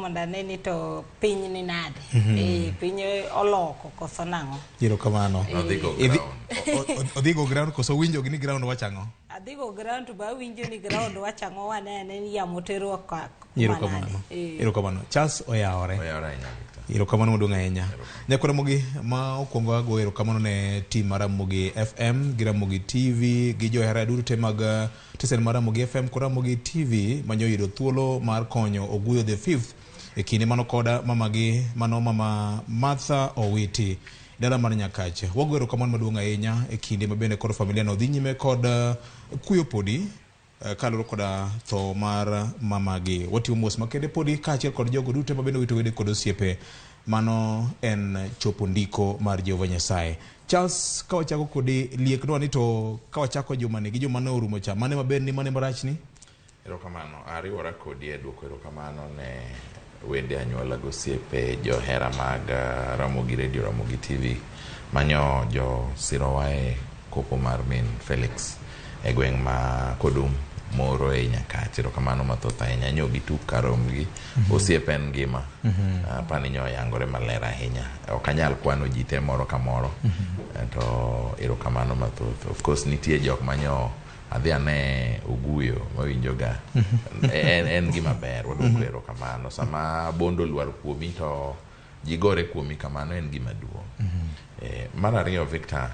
mondo ane ni to piny ni nade. Eh, piny oloko koso nang'o. Erokamano. Odhi go ground. Odhi go ground koso winjo gi ni ground wacho ang'o? Adhi go ground to be awinjo ni ground wacho ang'o, wane ane ni yamo terowa ka kuma Erokamano. nade. Eh. Erokamano. Charles oyawore. Oyawore ahinya, Victor. Erokamano maduong' ahinya. Nyakwa Ramogi ma okwongo ago erokamano ne team mar Ramogi FM gi Ramogi TV gi johera duto te mag tesen mar Ramogi FM kod Ramogi TV manyo yudo thuolo mar konyo Oguyo the fifth e kinde mano koda mamagi mano mama Martha Owiti dala mar Nyakache. Wago erokamano maduong' ahinya e kinde ma bende koro familia no dhi nyime kod kuyo podi kaluwore koda tho mar mamagi. Watiyo mos makende podi kaachiel kod jogo duto ma bende owito wede kod osiepe. Mano en chopo ndiko mar Jehova Nyasaye. Charles, ka wachako kodi, lieknwa ni to ka wachako jumani gi juma ne orumo cha, mane maber ni mane marach ni? Erokamano, ariwora kodi e duoko erokamano ne wede anyuola gosiepe johera mag Ramogi Radio, Ramogi TV manyo jo sirowa e kopo mar min Felix e gweng' ma Kodum Moro e Nyakach. Erokamano mathoth ahinya. Nyo gituk karomgi. Osiep en ngima. Apani nyo oyangore maler ahinya. Ok anyal kwano ji te moro ka moro. To erokamano mathoth. Of course nitie jok manyo adhi ane Oguyo mawinjoga. En gima ber. Waduoko erokamano. Sama bondo olwar kuomi to ji gore kuomi kamano en gima duong'. Mar ariyo Victor,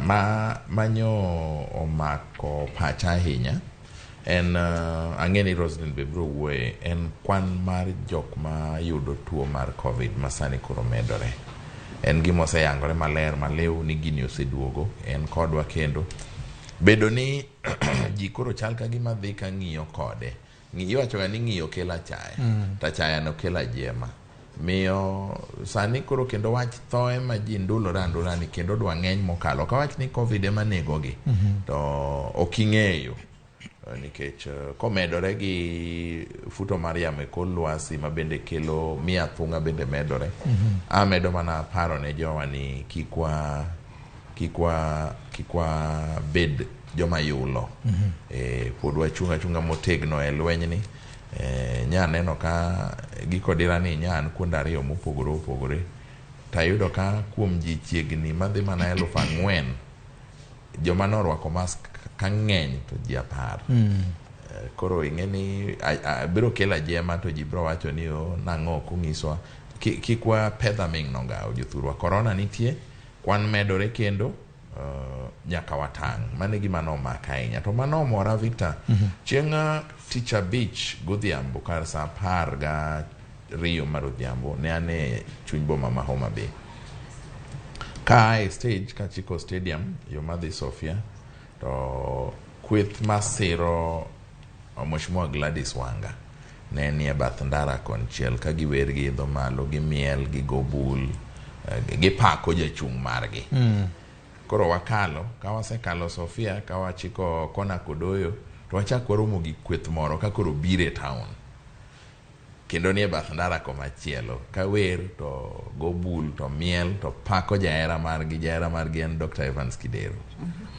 ma manyo omako pacha ahinya en ang'e ni Roslyn be biro wuoye en kwan mar jok ma yudo tuo mar COVID ma sani koro medore. En gima oseyangore maler maliw ni gini oseduogo en kodwa kendo bedo ni ji koro chal ka gima dhi ka ng'iyo kode. Iwacho ga ni ng'iyo kelo achaya. To achaya no kelo ajema. Miyo sani koro kendo wach thoe ma ji ndulore andula ni kendo dwa ng'eny mokalo. Ka wach ni COVID ema negogi to ok ing'eyo. Nikech komedore gi futo mar yamo e kor lwasi ma bende kelo miyo athung'a bende medore. Amedo mana paro ne jowa ni kik wa bed joma yulo. Pod wachung' achunga motegno e lweny ni. Nya neno ka giko dira ni nya an kuonde ariyo mopogore opogore. Tayudo ka kuom ji chiegni madhi mana 4,000 joma norwako mask ka ng'eny to ji 10. Koro ing'e ni biro kelo ajema to ji biro wacho ni o nang'o ok ung'iswa. Kik wapedh aming' no gawo jothurwa. Corona nitie, kwan medore kendo nyaka watang'. Mano e gima nomaka ahinya. To mano omora Victor. Chieng' tich abich godhiambo kar saa 12 mar odhiambo ne an e chuny boma ma Homa Bay. Ka a e stage kachiko stadium yo madhi Sofia to kweth masiro Mheshimiwa Gladys Wanga ne nie bath ndara konchiel ka giwer giidho malo gimiel gigo bul gipako jachung' margi. Koro wakalo, ka wasekalo Sofia ka wachiko kona Kodoyo to wachak waromo gi kweth moro ka koro biro e town. Kendo nie bath ndara komachielo ka wer to go bul to miel to pako jahera margi. Jahera margi en Dr. Evans Kidero.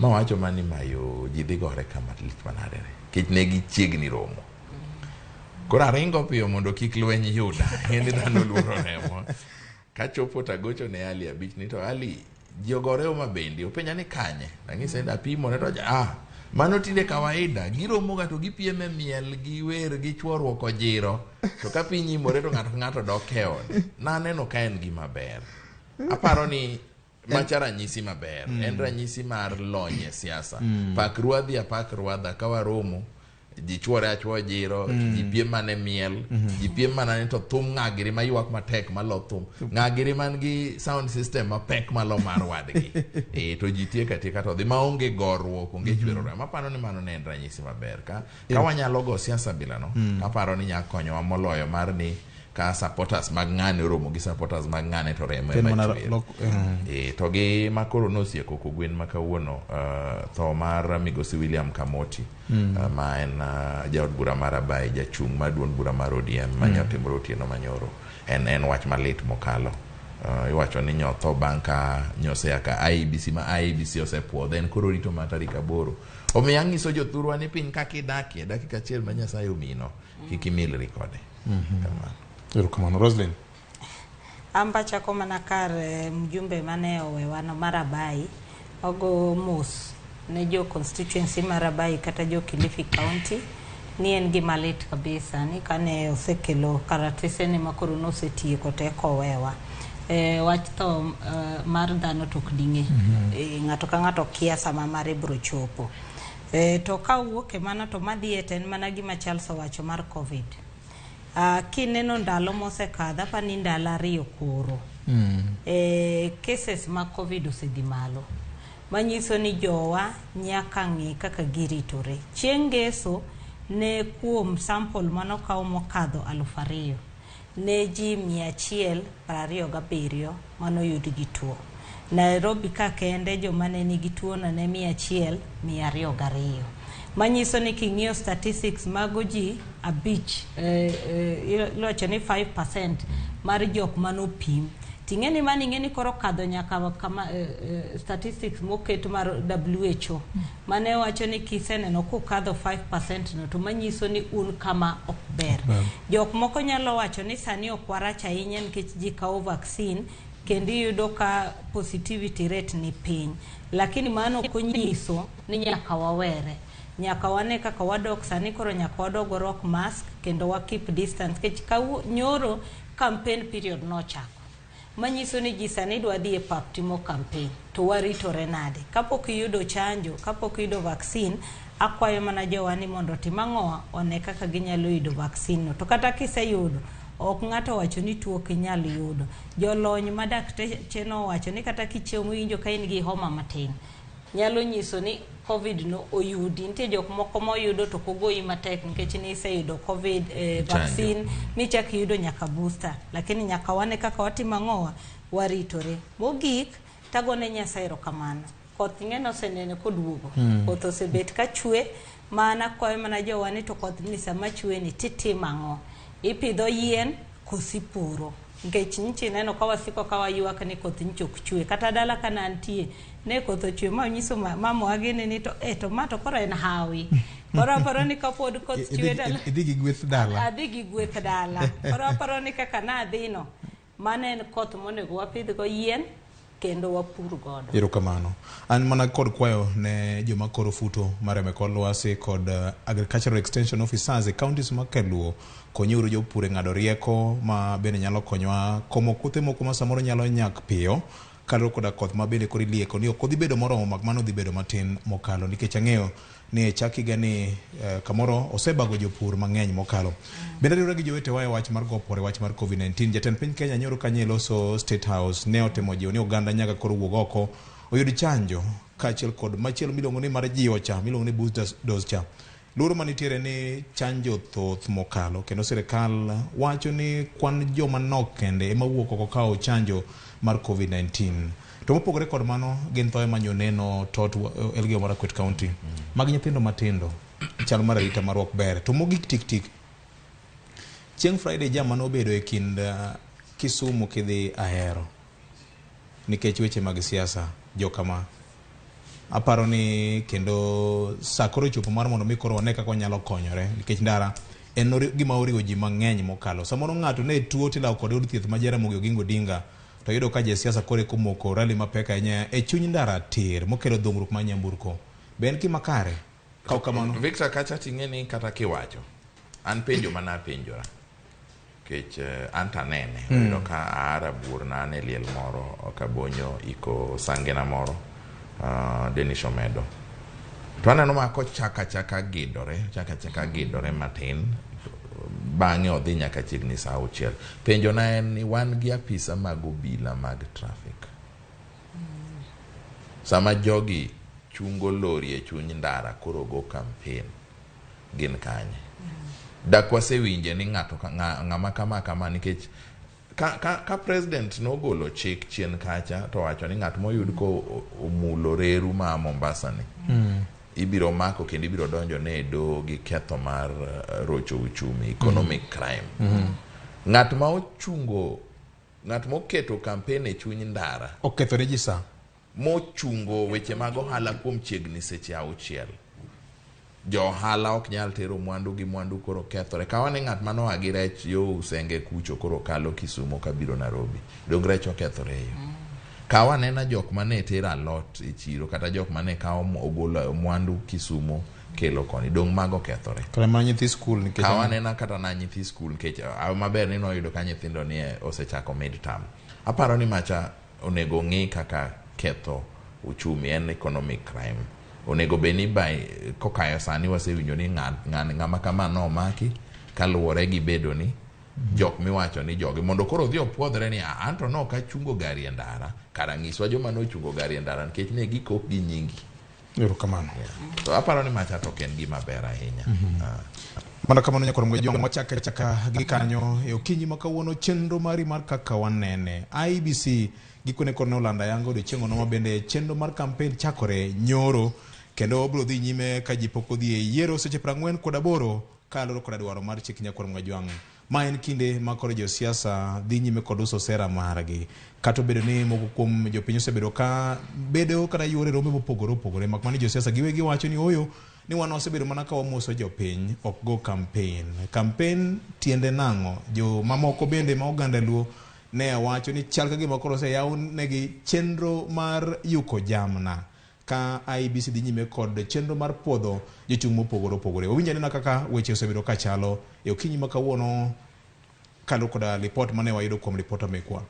Mawacho mani mayo ji dhi gore kama lich manade ni. Nikech ne gichiegni romo. Koro aringo piyo mondo kik lweny yuda. Ing'e ni dhano oluoro remo. Kachopo tagocho ne Ali abich ni to Ali ji ogore Homa Bay. Openja ni kanye. Ang'ise ni apimo ne to mano tinde kawaida. Giromo ga to gipiem e miel, gi wer, gi chuoruok ojiro. To ka piny imore to ng'ato ka ng'ato dok e ode. Naneno ka en gima ber. Aparo ni macha ranyisi maber. En ranyisi mar lony e siasa. Pak ruadhi apak ruadha ka waromo ji chuore achua jiro, ji piem mana e miel, ji piem mana ni to thum ng'agiri maywak matek malo thum ng'agiri man gi sound system mapek malo mar wadgi. To ji tieko atieka to dhi maonge goruok, onge chwero remo. Aparo ni mano ne en ranyisi maber. Ka wanyalo go siasa bilano, aparo ni nyalo konyowa moloyo mar ni ka supporters mag ng'ane oromo gi supporters mag ng'ane to remo Ken ema mana chwer. To gi makoro nosieko kogwen ma kawuono tho mar migosi William Kamoti ma en jaod bura mar Abai, jachung' mar duond bura mar ODM mane otimore otieno manyoro en wach malit mokalo. Iwacho ni nyotho bang' ka nyosea ka IEBC ma IEBC osepuodhe en koro rito mana tarik 8. Omiyo ang'iso jothurwa ni piny kaka idakie dakika achiel ma Nyasaye omino kik imilri kode. Kamano. Erokamano. Roslyn. An pachako mana kar mjumbe mane owewano mar Abai, ogo mos ne jo constituency mar Abai kata jo Kilifi County ni en gima lit kabisa ni kane osekelo karatese ne makoro nosetieko to eka owewa. Wach tho mar dhano to ok ding'e. Ng'ato ka ng'ato kia sama mare biro chopo. To kawuok e mano to madhiye to en mana gima Charles owacho mar COVID. Kineno ndalo mosekadho, apani ndalo 2 koro. Cases mag COVID osedhi malo. Manyiso ni jowa nyaka ng'i kaka giritore. Chieng' ngeso ne kuom sample manokaw mokadho 2000 ne ji 127 manoyud gi tuo. Nairobi ka kende joma ne nigi tuo no ne 122. Manyiso ni king'iyo statistics mago ji 5, iwacho ni 5% mar jok manopim. Ting'e ni mano ing'e ni koro kadho nyaka kama statistics moket mar WHO mane wacho ni kiseneno kukadho 5% no to manyiso ni un kama ok ber. Jok moko nyalo wacho ni sani ok warach ahinya nikech ji kawo vaccine kendo iyudo ka positivity rate ni piny, lakini mano ok onyiso ni nyaka wawere. Nyaka wane kaka wadok sani, koro nyaka wadog warwak mask kendo wa keep distance nikech nyoro campaign period nochako. Manyiso ni ji sani dwa dhi e pap timo campaign to waritore nade? Kapok iyudo chanjo, kapok iyudo vaccine, akwayo mana jowa ni mondo otim ang'owa one kaka ginyalo yudo vaccine no. To kata kiseyudo, ok ng'ato owacho ni tuo ok inyal yudo. Jolony ma dakteche nowacho ni kata kichiewo miwinjo ka in gi homa matin, nyalo nyiso ni COVID no oyudi. Nitie jok moko moyudo to ok ogoyi matek nikech niseyudo COVID vaccine michak iyudo nyaka booster. Lakini nyaka wane kaka watimo ang'owa, waritore. Mogik, tagone Nyasaye erokamano. Koth ing'e oseneno koduogo. Koth osebet ka chwe, mana kwayo mana jowa ni to koth ni sama chwe ni titimo ang'o? Ipidho yien kosi puro. Nikech nyichi neno ka wasiko ka waywak ni koth nyicho ok chwe. Kata dala ka nantie, ne koth ochwe ma onyiso mama gini ni to to ma to koro en hawi. Koro aparo ni kapod koth chwe dala. Idhi gi gweth dala. Adhi gi gweth dala. Koro aparo ni kaka nadhino, mano en koth monego wapidh go yien kendo wapur godo. Erokamano. An mana kod kwayo ne joma koro futo mar Emeko Lwasi kod Agricultural Extension Officers e counties ma Kaluo, konyiuru jopur e ng'ado rieko ma bende nyalo konyowa komo kothe moko ma samoro nyalo nyak piyo kaluwore koda koth ma bende koro ilieko ni ok odhi bedo moromo mak mano dhi bedo matin mokalo, nikech ang'eyo ni e chak higa ni kamoro osebago jopur mang'eny mokalo. Bende riwre gi jowetewa e wach mar go opore wach mar COVID-19. Jatend piny Kenya nyoro kanye loso State House ne otemo jiwo ni oganda nyaka koro wuog oko oyud chanjo kaachiel kod machielo miluongo ni mar jiwo cha, miluongo ni booster dose cha. Luoro manitiere ni chanjo thoth mokalo kendo sirikal wacho ni kwan joma nok kende ema wuok oko kawo chanjo mar COVID-19. To mopogore kod mano gin thoe manyoneno tot Elgeyo Marakwet County mag nyithindo matindo, chal mar arita marwa ok ber. To mogik tik tik, chieng' Friday jam manobedo e kind Kisumu kidhi Ahero nikech weche mag siasa jokama aparo ni kendo sa koro chopo mar mondo mi koro wane kaka wanyalo konyore nikech ndara en gima oriwo ji mang'eny mokalo. Samoro ng'ato ne tuo tilawo kode od thieth ma Jaramogi Oginga Odinga to yudo ka josiasa koro eko moko rally mapek ahinya e chuny ndara tir mokelo dhungruok mar nyamburko. Be en gima kare? Kaw kamano. Victor, kacha ting'e ni kata kiwacho an penjo mana apenjora nikech an to anene oyudo ka aara buorna an e liel moro Kabonyo iko sangena moro Dennis Omedo to aneno ma kochaka chaka gidore chaka chaka gidore matin bang'e odhi nyaka chiegni saa 6. Penjo na en ni wan gi apisa mag obila mag traffic sama jogi chungo lori e chuny ndara koro go campaign gin kanye? Dak wasewinje ni ng'ato ng'ama kama kama nikech ka president nogolo chik chien kacha to wacho ni ng'at moyud ko omulo reru ma Mombasa ni ibiro mako kendo ibiro donjo ne e doho gi ketho mar rocho uchumi, economic crime. Ng'at ma ochungo, ng'at moketo campaign e chuny ndara okethore ji sa mochungo weche mag ohala kuom chiegni seche 6. Jo ohala ok nyal tero mwandu gi mwandu koro kethore. Kawa ni ng'at manoa gi rech yo Usenge kucho koro kalo Kisumo kabiro Nairobi. Dong rech okethore e yo. Kaw anena jok mane tero alot e chiro kata jok mane kawo ogolo mwandu Kisumo kelo koni. Dong mago kethore. Kata mana nyithi skul nikech Kaw anena kata na nyithi skul nikech maber ni noyudo ka nyithindo ni osechako mid term. Aparo ni macha onego ng'i kaka ketho uchumi en economic crime. Onego bed ni by kokayo sani wasewinjo ni ng'ama kama nomaki kaluwore gi bedo ni jok miwacho ni jogi mondo koro odhi opuodhre ni "Ah, anto nok achungo gari e ndara kara nyiswa joma nochungo gari e ndara nikech ne gikok gi nyingi." Erokamano. So aparo ni macha to ok en gima ber ahinya. Ah. Mana kamano nyakwar Mgajwang' wachako achaka gi kanyo e okinyi ma kawuono chenro mari mar kaka wanene. IEBC gikone koro ne olando ayanga odiochieng' ono ma bende chenro mar campaign chakore nyoro kendo obiro dhi nyime ka ji pok odhi e yiero seche 48 kaluwore koda dwaro mar chik nyakwar Mgajwang'. Ma en kinde ma koro josiasa dhi nyime kod uso sera margi. Kata obedo ni moko kuom jopiny osebedo ka bedo kata yuore rombe mopogore opogore mak mana ni josiasa giwegi wacho ni ooyo ni wan wasebedo mana ka wamoso jopiny ok go campaign. Campaign tiende nang'o? Jo mamoko bende ma oganda luo ne wacho ni chal ka gima koro oseyaw negi chenro mar yuko jamna ka IEBC dhi nyime kod chenro mar puodho jochung' mopogore opogore. Wawinj anena kaka weche osebedo ka chalo e okinyi ma kawuono kaluwore koda lipot mane wayudo kuom ripota mekwa.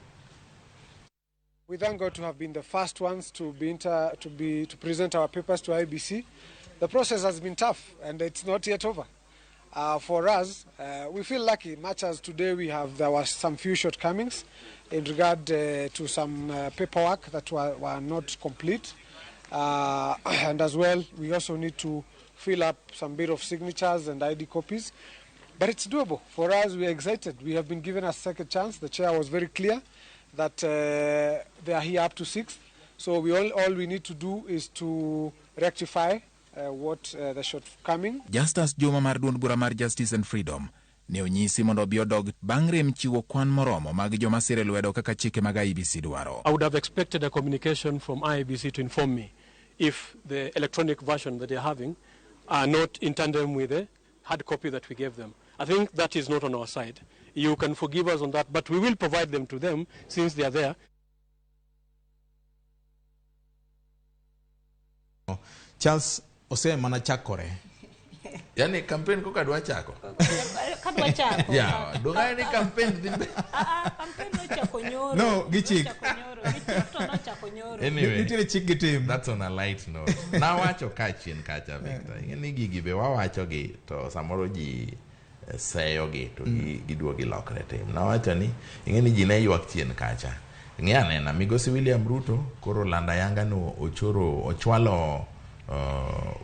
We thank God to have been the first ones to be inter, to be to present our papers to IEBC. The process has been tough and it's not yet over. For us, we feel lucky, much as today we have there was some few shortcomings in regard to some paperwork that were not complete. And as well, we also need to fill up some bit of signatures and ID copies. But it's doable. For us, we are excited. We have been given a second chance. The chair was very clear that they are here up to 6th. So all we need to do is to rectify what the shortcoming. Justus Juma mar duond bura mar Justice and Freedom ne onyisi mondo obi odog bang' rem chiwo kwan moromo mag joma sire lwedo kaka chike mag IEBC dwaro. I would have expected a communication from IEBC to inform me if the electronic version that they're having are not in tandem with the hard copy that we gave them. I think that is not on our side. You can forgive us on that, but we will provide them to them since they are there. Charles ose mana chakore. Yani campaign koka dwa chako. Kadwa chako. Yeah, donga ni campaign dhi mbele. Ah, ah, campaign nochako nyoro. No, gi chik. Nochako nyoro. Gi chik to nochako nyoro. Anyway. Nitiere chik gi tim. That's on a light note. Nawacho ka chien kacha Victor. Ing'e ni gigi be wawacho gi to samoro ji seyo gi to giduogo gilokre tim. Nawacho ni ing'e ni ji ne ywak chien kacha. Ng'i anena migosi William Ruto koro landa yanga no ochoro ochwalo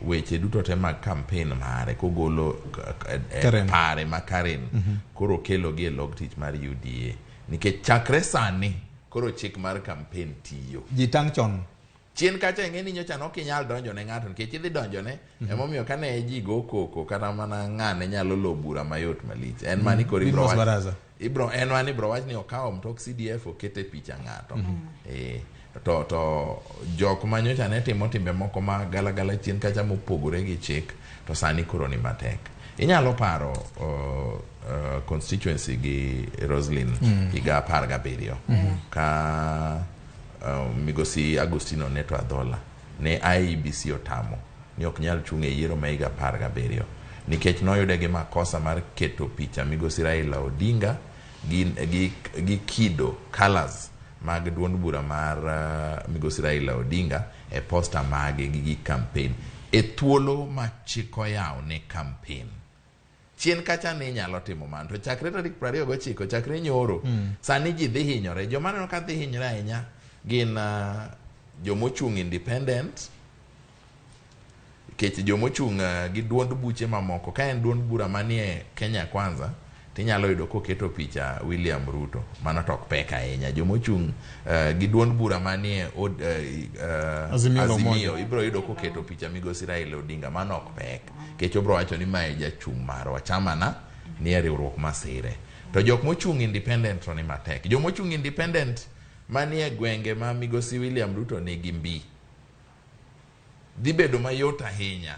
weche duto te mag campaign mare kogolo Karen. pare ma Karen koro kelo gi e log tich mar UDA nikech chakre sani koro chik mar campaign tiyo. Ji tang' chon. Chien kacha ing'e ni nyocha nok inyal donjo ne ng'ato nikech idhi donjo ne emomiyo kane ji go koko kata mana ng'ane nyalo lo bura mayot malich en mani koro ibro Didmus wach Baraza. ibro en mani ibro wach ni okawo mtok CDF okete picha ng'ato. To jok ma nyocha ne timo timbe moko ma galagala chien kacha mopogore gi chik to sani koro ni matek. Inyalo paro constituency gi Roslyn higa 17 ka migosi Agostino Neto Adhola ne IEBC otamo ni ok nyal chung' e yiero ma higa 17 nikech noyude gi makosa mar keto picha migosi Raila Odinga gi kido colors mag duond bura mar migosi Raila Odinga e posta mage gi gik campaign e thuolo ma chik oyawo ne campaign. Chien kacha ne inyalo timo mano to chakre tarik 29 chakre nyoro sani ji dhi hinyore. Joma aneno ka dhi hinyore ahinya gin jomochung' independent nikech jomochung' gi duond buche mamoko ka en duond bura manie Kenya Kwanza tinyalo yudo koketo picha William Ruto mano to ok pek ahinya. Jomochung' gi duond bura manie Azimio la Umoja. Azimio ibro yudo koketo picha migosi Raila Odinga mano ok pek nikech obro wacho ni mae jachung' marwa chama na ni e riwruok masire. To jok mochung' independent to ni matek. Jomochung' independent manie gwenge ma migosi William Ruto nigi mbi dhi bedo mayot ahinya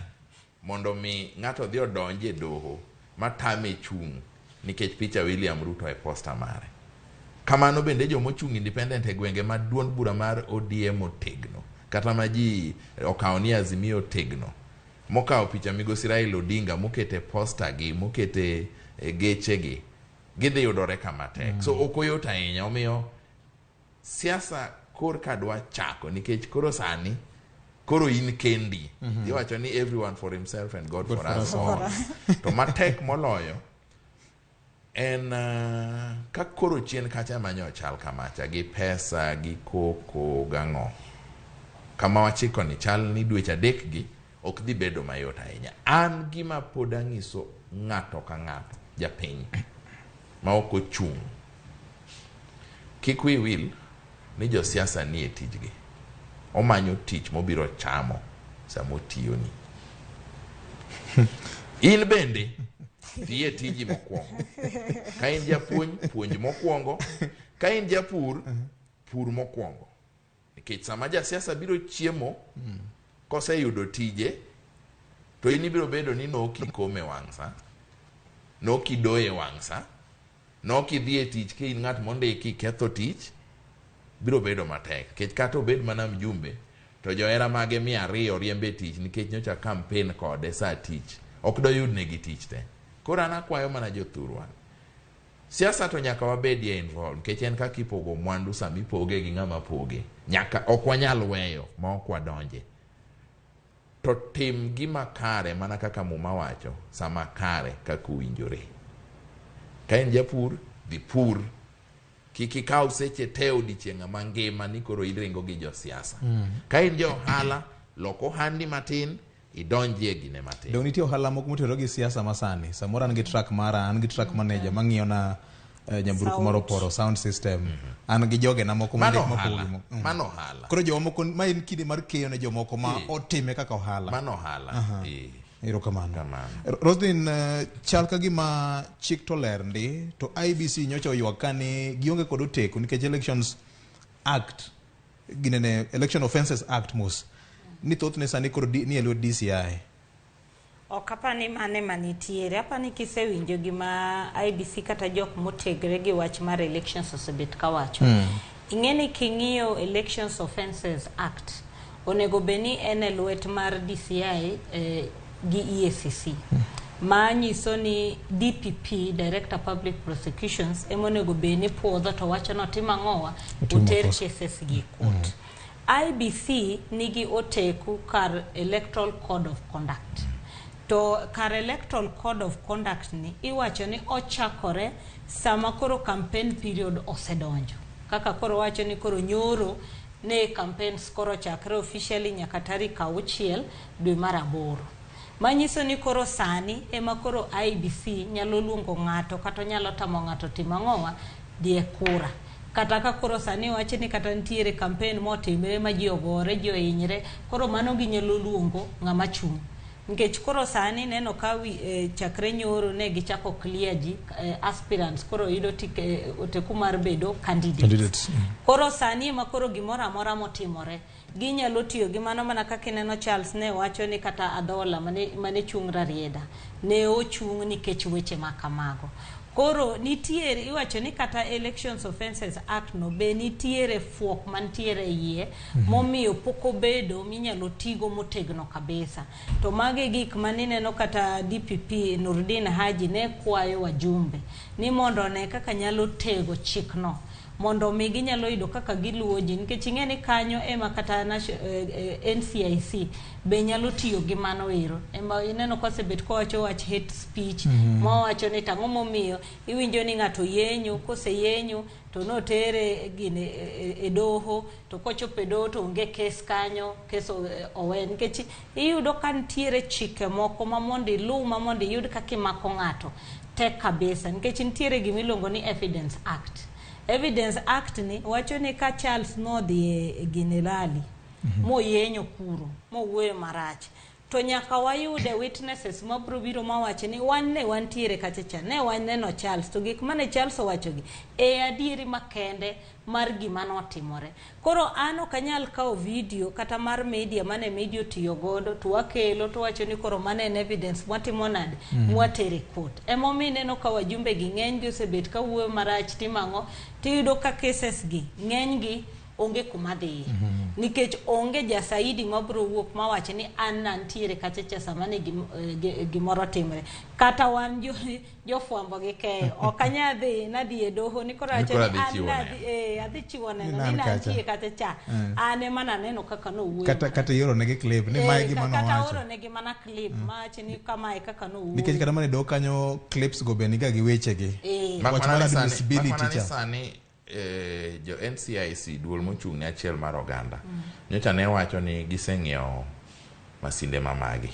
mondo mi ng'ato odhi odonj e doho matame chung' nikech picha William Ruto e posta mare. Kamano bende jomochung' independent e gwenge ma duond bura mar ODM otegno, kata ma ji okawo ni Azimio otegno, mokawo picha migosi Raila Odinga mokete posta gi, mokete geche gi, gidhi yudore kama tek. So ok oyot ahinya, omiyo siasa kor ka dwa chako nikech koro sani koro in kendi. Iwacho ni everyone for himself and God, God for us all. To matek moloyo en ka koro chien kacha manyo chal kamacha gi pesa gi koko gang'o kama wachiko ni chal ni dweche 3 gi ok dhi bedo mayot ahinya. An gima pod ang'iso ng'ato ka ng'ato japiny ma ok ochung', kik wi wil ni josiasa nie tijgi, omanyo tich mobiro chamo sama otiyoni. In bende tiye tiji mokwongo. Ka in japuonj, puonj mokwongo. Ka in japur, pur mokwongo. Nikech sama jasiasa biro chiemo koseyudo tije, to in ibiro bedo ni nokikome wang' sa, nokidoye wang' sa, nokidhi e tich ka in ng'at mondiki ketho tich, biro bedo matek. Nikech kata obed mana mjumbe, to johera mage 200 riembe tich nikech nyocha campaign kode sa tich, ok doyud negi tich te. Koro an akwayo mana jothurwa, siasa to nyaka wabedie involved, nikech en kaka ipogo mwandu sama ipoge gi ng'ama poge, nyaka ok wanyal weyo ma ok wadonje. To tim gima kare mana kaka Muma wacho, sama kare kaka owinjore. Ka in japur, dhi pur. Kik ikaw seche te odiechieng' mangima ni koro iringo gi josiasa. Ka in ja ohala, lok ohandi matin, idonjie gine matin. Dong nitie ohala moko motenore gi siasa masani. Samoro an gi truck mara, an gi truck manager mang'iyo na nyamburko moro poro, sound system. An gi jogena moko mondik mapogo. Mano ohala. Koro jomoko ma en kinde mar keyo ne jomoko ma otime kaka ohala. Mano ohala. Erokamano. Roslyn, chal ka gima chik to ler ndi, to IEBC nyocha oywak ka ni gionge kod oteku nikech Elections Act, ginene Election Offences Act mos, ni thothne sani koro ni e lwet DCI. Ok apani mane manitiere. Apani kisewinjo gima IEBC kata jok motegre gi wach mar elections osebet kawacho. Ing'e ni king'iyo Elections Offences Act, onego bed ni en e lwet mar DCI gi EACC. Ma nyiso ni DPP, Director Public Prosecutions, ema onego bed ni puodho to wacho ni otim ang'owa, oter cases gi e court. IEBC nigi oteku kar Electoral Code of Conduct. To kar Electoral Code of Conduct ni iwacho ni ochakore sama koro campaign period osedonjo. Kaka koro wacho ni koro nyoro ne campaigns koro chakre officially nyaka tarik 6 dwe mar 8. Manyiso ni koro sani ema koro IEBC nyalo luongo ng'ato kata nyalo tamo ng'ato timo ang'owa dhi e kura. Kata ka koro sani wacho ni kata nitiere campaign motimre ma ji ogore, ji ohinyre, koro mano ginyalo luongo ng'ama chung'. Nikech koro sani neno ka chakre nyoro ne gichako clear ji aspirants koro yudo oteku mar bedo candidates. Koro sani ema koro gimoro amora motimore ginyalo tiyo gi mano, mana kaka ineno Charles ne wacho ni kata Adhola mane chung' Rarieda ne ochung' nikech weche ma kamago. Koro nitiere iwacho ni kata Elections Offences Act no be nitiere fuok mantiere iye momiyo pok obedo minyalo tigo motegno kabisa. To magi gik manineno kata DPP Nurdin Haji ne kwayo wajumbe ni mondo one kaka nyalo tego chikno, mondo mi ginyalo yudo kaka giluwo ji, nikech ing'e ni kanyo ema kata NCIC be nyalo tiyo gi mano ero. Ema ineno kosebet kowacho wach hate speech, mowacho ni tang'o momiyo iwinjo ni ng'ato yenyo, koseyenyo to notere gine e doho, to kochopo e doho to onge kes kanyo, kes owe, nikech iyudo ka nitiere chike moko ma mondo iluw, ma mondo iyud kaka imako ng'ato tek kabisa, nikech nitiere gima iluongo ni Evidence Act. Evidence Act ni wacho ni ka Charles nodhi e gine rally moyenyo kuro mowuoyo marach, To nyaka wayude witnesses mabiro biro mawacho ni wan ne wantiere kacha cha, ne waneno Charles, to gik mane Charles owachogi e adieri makende mar gima notimore. Koro an ok anyal kawo video kata mar media mane media otiyo godo to wakelo to wacho ni koro mano en evidence mwatimo nade, mwatere court. Emomiyo ineno ka wajumbe gi ng'eny gi osebet ka wuoyo marach timo ang'o, tiyudo ka cases gi ng'eny gi onge kuma dhiye. Nikech onge jasaidi mabiro wuok mawach ni an nantiere kacha cha sama ne gimoro timre. Kata wan jofwambo gi keyo ok anyal dhi nadhi e doho ni koro awacho ni an adhi chiwo neno ni nantie kacha cha. An ema naneno kaka nowuoyo. Kata ioro negi clip ni mae gima nowacho. Kata oro negi mana clip mawacho ni kamae kaka nowuoyo. Nikech kata mana e doho kanyo clips go be niga gi wechegi. Wach mar admissibility cha. Sani jo NCIC duol mochung' ne achiel mar oganda nyocha ne wacho ni giseng'iewo masinde mamagi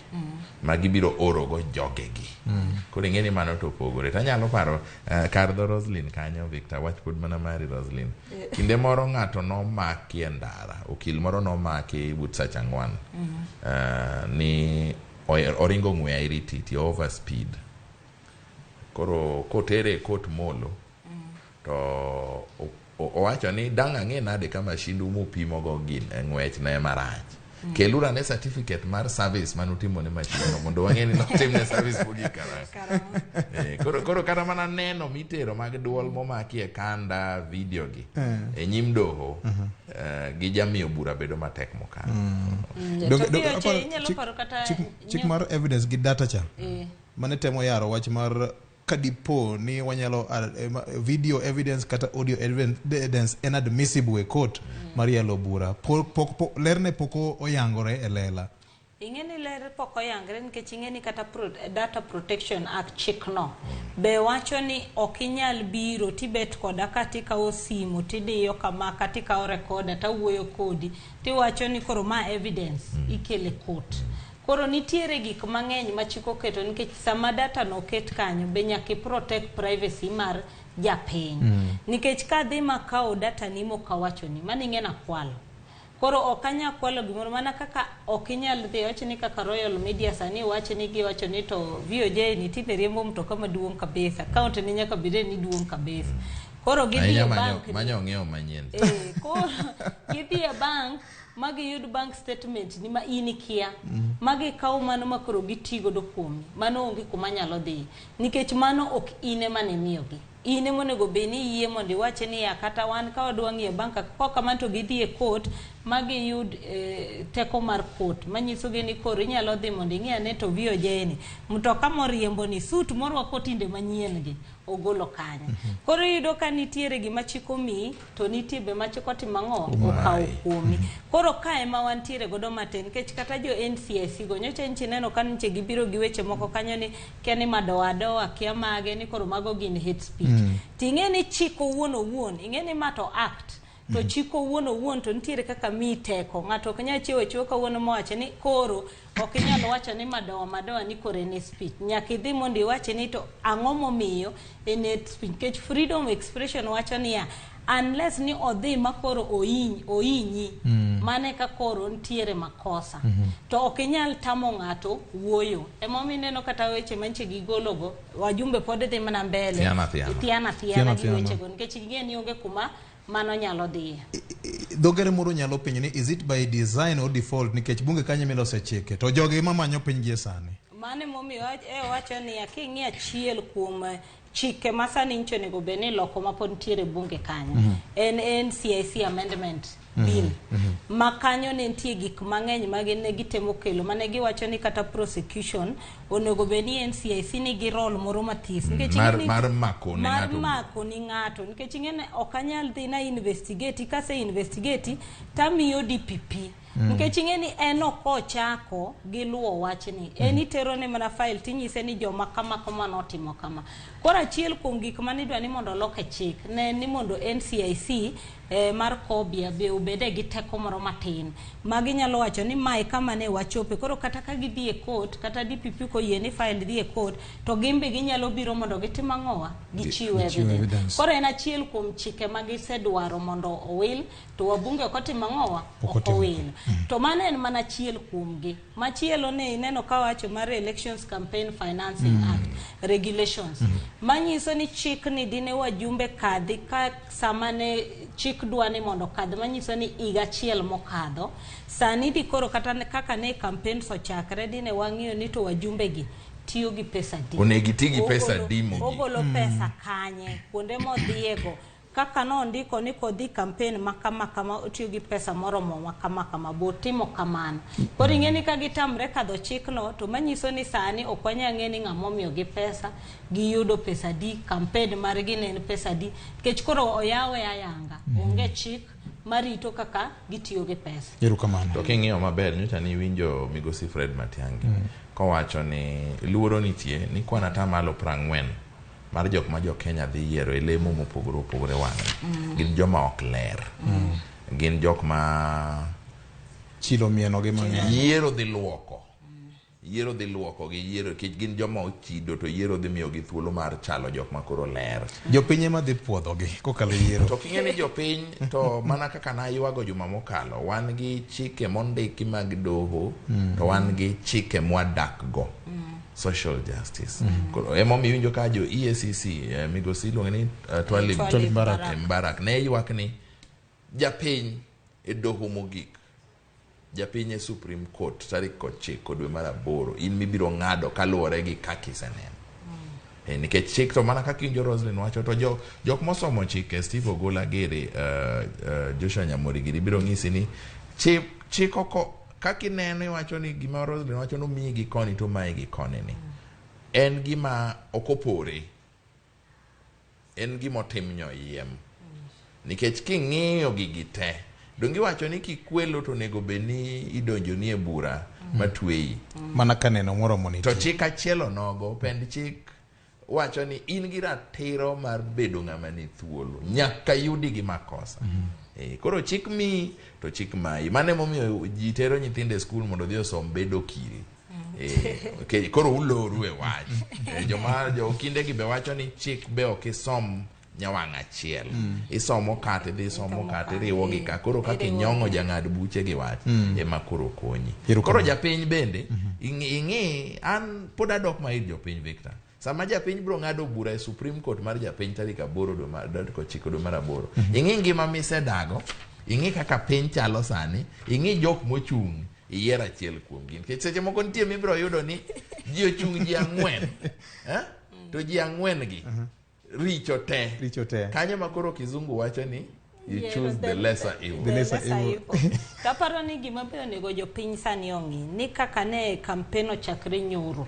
ma gibiro orogo jogegi. Koro ing'e ni mano to opogore. Tanyalo paro kar dho Roslyn kanyo, Victor, wach pod mana mari Roslyn. Kinde moro ng'ato nomaki e ndara, okil moro nomaki but saa ang'wen ni oringo ng'we airititi over speed. Koro kotere e court molo to owacho ni dang' ang'e nade ka mashindu mupimogo gin ng'wech ne marach. Keluru ane certificate mar service manutimo ne mashin mondo wang'e ni notimne service mogik karang'o. Koro kata mana neno mitero mag duol momaki e kanda video gi e nyim doho gi jamiyo bura bedo matek mokalo. Chik mar evidence gi data cha mane temo yaro wach mar kadipo ni wanyalo video evidence kata audio evidence en admissible e court mar yalo bura. Lerne pok oyangore e lela. Ing'e ni ler pok oyangre nikech ing'e ni kata Data Protection Act chikno be wacho ni ok inyal biro tibet koda katikawo simu tidiyo kama katikawo recorder tawuoyo kodi tiwacho ni koro ma evidence ikele court. Koro nitiere gik mang'eny ma chik oketo nikech sama data no oket kanyo be nyaka i protect privacy mar japiny. Nikech kadhi makawo data ni mokawachoni mano ing'e nakwalo. Koro ok anyal kwalo gimoro mana kaka ok inyal dhi wach ni kaka Royal Media sani wacho ni giwacho ni to VOJ ni tinde riembo mtoka maduong' kabisa. Account ni nyaka bed ni duong' kabisa. Koro gidhi e bank manyo ng'iewo manyien. Koro gidhi e bank magi yud bank statement ni ma in ikia. Magi kawo mano ma koro gitigodo kuomi. Mano onge kuma nyalo dhi. Nikech mano ok in ema ne miyogi. In ema onego bed ni iyie mondo iwach ni ya kata wan ka wadwa ng'iyo bank kok kamano to gidhi e court magiyud teko mar court manyiso gi ni koro inyalo dhi mondo ing'i ane to VOJ ni mtoka moriembo ni suit morwako tinde manyien gi ogolo kanyo. Koro iyudo ka nitiere gima chik omiyi to nitie be ma chik otimo ang'o okawo kuomi. Koro ka ema wantiere godo matin nikech kata jo NCIC go nyocha nchi neno ka nche gibiro gi weche moko kanyo ni kia ni madoa doa kia mage ni koro mago gin hate speech. Ting'e ni chik owuon owuon ing'e ni ma to act to chik owuon owuon to nitiere kaka miyi teko. Ng'ato ok nyal chiewo achiewa kawuono mowacho ni koro ok inyal wacho ni madoa madoa ni koro en speech. Nyaka idhi mondo iwach ni to ang'o momiyo en hate speech. Nikech freedom of expression wacho niya unless ni odhi makoro oinyi mane ka koro nitiere makosa. To ok inyal tamo ng'ato wuoyo. Emomiyo ineno kata weche manche gigologo wajumbe pod dhi mana mbele. Thiana thiana gi wechego nikech ging'e ni onge kuma mano nyalo dhiye. Dhogere moro nyalo penjo ni is it by design or default nikech bunge kanyo milose chike to jogi ema manyo piny gie sani. Mano emomiyo wacho ni king'i achiel kuom chike ma sani nyicho onego bed ni iloko ma pod nitiere bunge kanyo en NCIC amendment bill ma kanyo ne nitie gik mang'eny ma ne gitemo kelo mane giwacho ni kata prosecution onego bed ni NCIC nigi role moro mathis nikech mar mako ne ng'ato, mar mako ni ng'ato nikech ing'e ni ok anyal dhi na investigate kase investigate tamiyo DPP nikech ing'e ni en ok ochako gi luwo wachni en itero ne mana file tinyise ni joma kama kama notimo kama. Koro achiel kuom gik mane idwa ni mondo olok e chik ne ni mondo NCIC mar Kobia be obede gi teko moro matin ma ginyalo wacho ni mae kama ne wachope. Koro kata ka gidhi e court kata DPP koyie ni file dhi e court to gin be ginyalo biro mondo gitim ang'owa gichiw Gichiw evidence. evidence. Koro en achiel kuom chike ma gisedwaro mondo owil to wabunge ok otimo ang'owa Ok ok otimo. owil. To mano en mana achiel kuomgi. Machielo ne ineno kawacho mar Elections Campaign Financing Act regulations. Manyiso ni chik ni dine wajumbe kadhi ka sama ne chik dwa ni mondo kadhi manyiso ni higa achiel mokadho sani di koro kata kaka ne campaigns ochakre dine wang'iyo ni to wajumbe gi tiyo gi pesa di. Onego iti gi pesa Ogolo- di mogik. Ogolo pesa kanye kuonde modhiyego kaka nondiko ni kodhi campaign ma kama kama otiyo gi pesa moromo ma kama kama bo timo kamano. Koro ing'e ni ka gitamre kadho chikno to manyiso ni sani ok wanyal ng'e ni ng'ama omiyogi pesa giyudo pesa di campaign margi ne en pesa di nikech koro oyawe ayanga onge chik marito kaka gitiyo gi pesa. Erokamano. To king'iyo maber nyocha niwinjo migosi Fred Matiang'i kowacho ni luoro nitie ni kwan atamalo 40 mar jok ma jo Kenya dhi yiero e lemo mopogore opogore wang'e gin joma ok ler gin jok ma Chilo mieno gi mang'eny. yiero dhi luoko yiero dhi luoko gi yiero nikech gin joma ochido to yiero dhi miyogi thuolo mar chalo jok ma koro ler Jopiny ema dhi puodhogi kokalo e yiero. to king'e ni jopiny to mana kaka naywago juma mokalo wan gi chike mondiki mag doho to wan gi chike mwadak go social justice Koro emomiyo iwinjo ka jo EACC migosi iluonge ni Twalib Twalib Mbarak. Mbarak ne ywak ni japiny e doho mogik japiny e Supreme Court tarik 9 dwe mar 8 in mibiro ng'ado kaluwore gi kaka iseneno nikech chik to mana kaka iwinjo Roslyn wacho to jok mosomo chike Steve Ogola giri Joshua Nyamori giri biro ng'isi ni chik oko kaka ineno iwacho ni gima Roslyn wacho nomiyi gi koni to omayi gi koni ni en gima ok opore en gima otim nyoyiem nikech king'iyo gigi te donge iwacho ni kikwelo to onego bed ni idonjoni e bura matweyi Mana ka neno moromo nitie. to chik achiel onogo pend chik wacho ni in gi ratiro mar bedo ng'ama ni thuolo nyaka yudi gi makosa koro chik miyi to chik mayi mano emomiyo ji tero nyithindo e skul mondo odhi osom bedo okil koro uloru e wach joma jo okinde gi be wacho ni chik be ok isom nyawang' achiel isomo kata idhi isomo kata iriwo gi ka koro kaka inyong'o jang'ad buche gi wach ema koro konyi koro japiny bende ing'i an pod adok ma ir jopiny Victor sama japiny biro ng'ado bura e Supreme Court mar japiny tarik 8 dwe mar 9 dwe mar 8 ing'i ngima misedago ing'i kaka piny chalo sani ing'i jok mochung' iyier achiel kuomgi nikech seche moko nitie mibiro yudo ni ji ochung' ji ang'wen to ji ang'wen gi richo te kanyo ma koro kizungu wacho ni you choose the lesser evil. The lesser evil. Kaparo ni gima be onego jopiny sani ong'i ni kaka ne campaign ochakre nyoro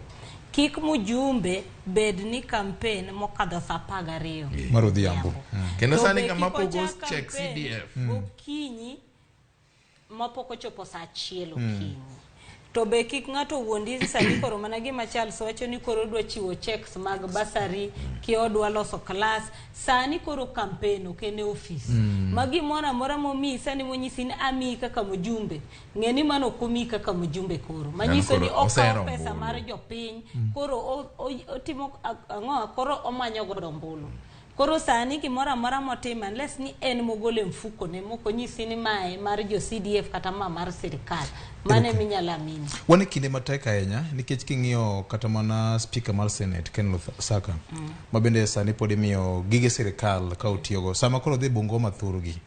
kik mujumbe bed ni campaign mokadho saa 12 mar odhiambo kendo sani ng'ama pogo check CDF okinyi mapok ochopo saa 1 okinyi to be kik ng'ato wuondi sani koro mana gima Charles wacho ni koro odwa chiwo checks mag basari ki odwa loso class sani koro campaign ok en e ofis ma gimoro amora momiyi sani monyisi ni amiyi kaka mjumbe ng'e ni mano ok omiyi kaka mjumbe koro manyiso ni okawo pesa mar jopiny koro otimo ang'o koro omanyo godo ombulu koro sani gimoro amora motimo unless ni en mogolo e mfuko ne mok onyisi ni mae mar jo CDF kata ma mar sirikal mano eminyalo amini. Wan e kinde matek ahinya nikech king'iyo kata mana speaker mar Senate Ken Lusaka ma bende sani pod imiyo gige sirikal ka otiyogo sama koro dhi Bungoma thurgi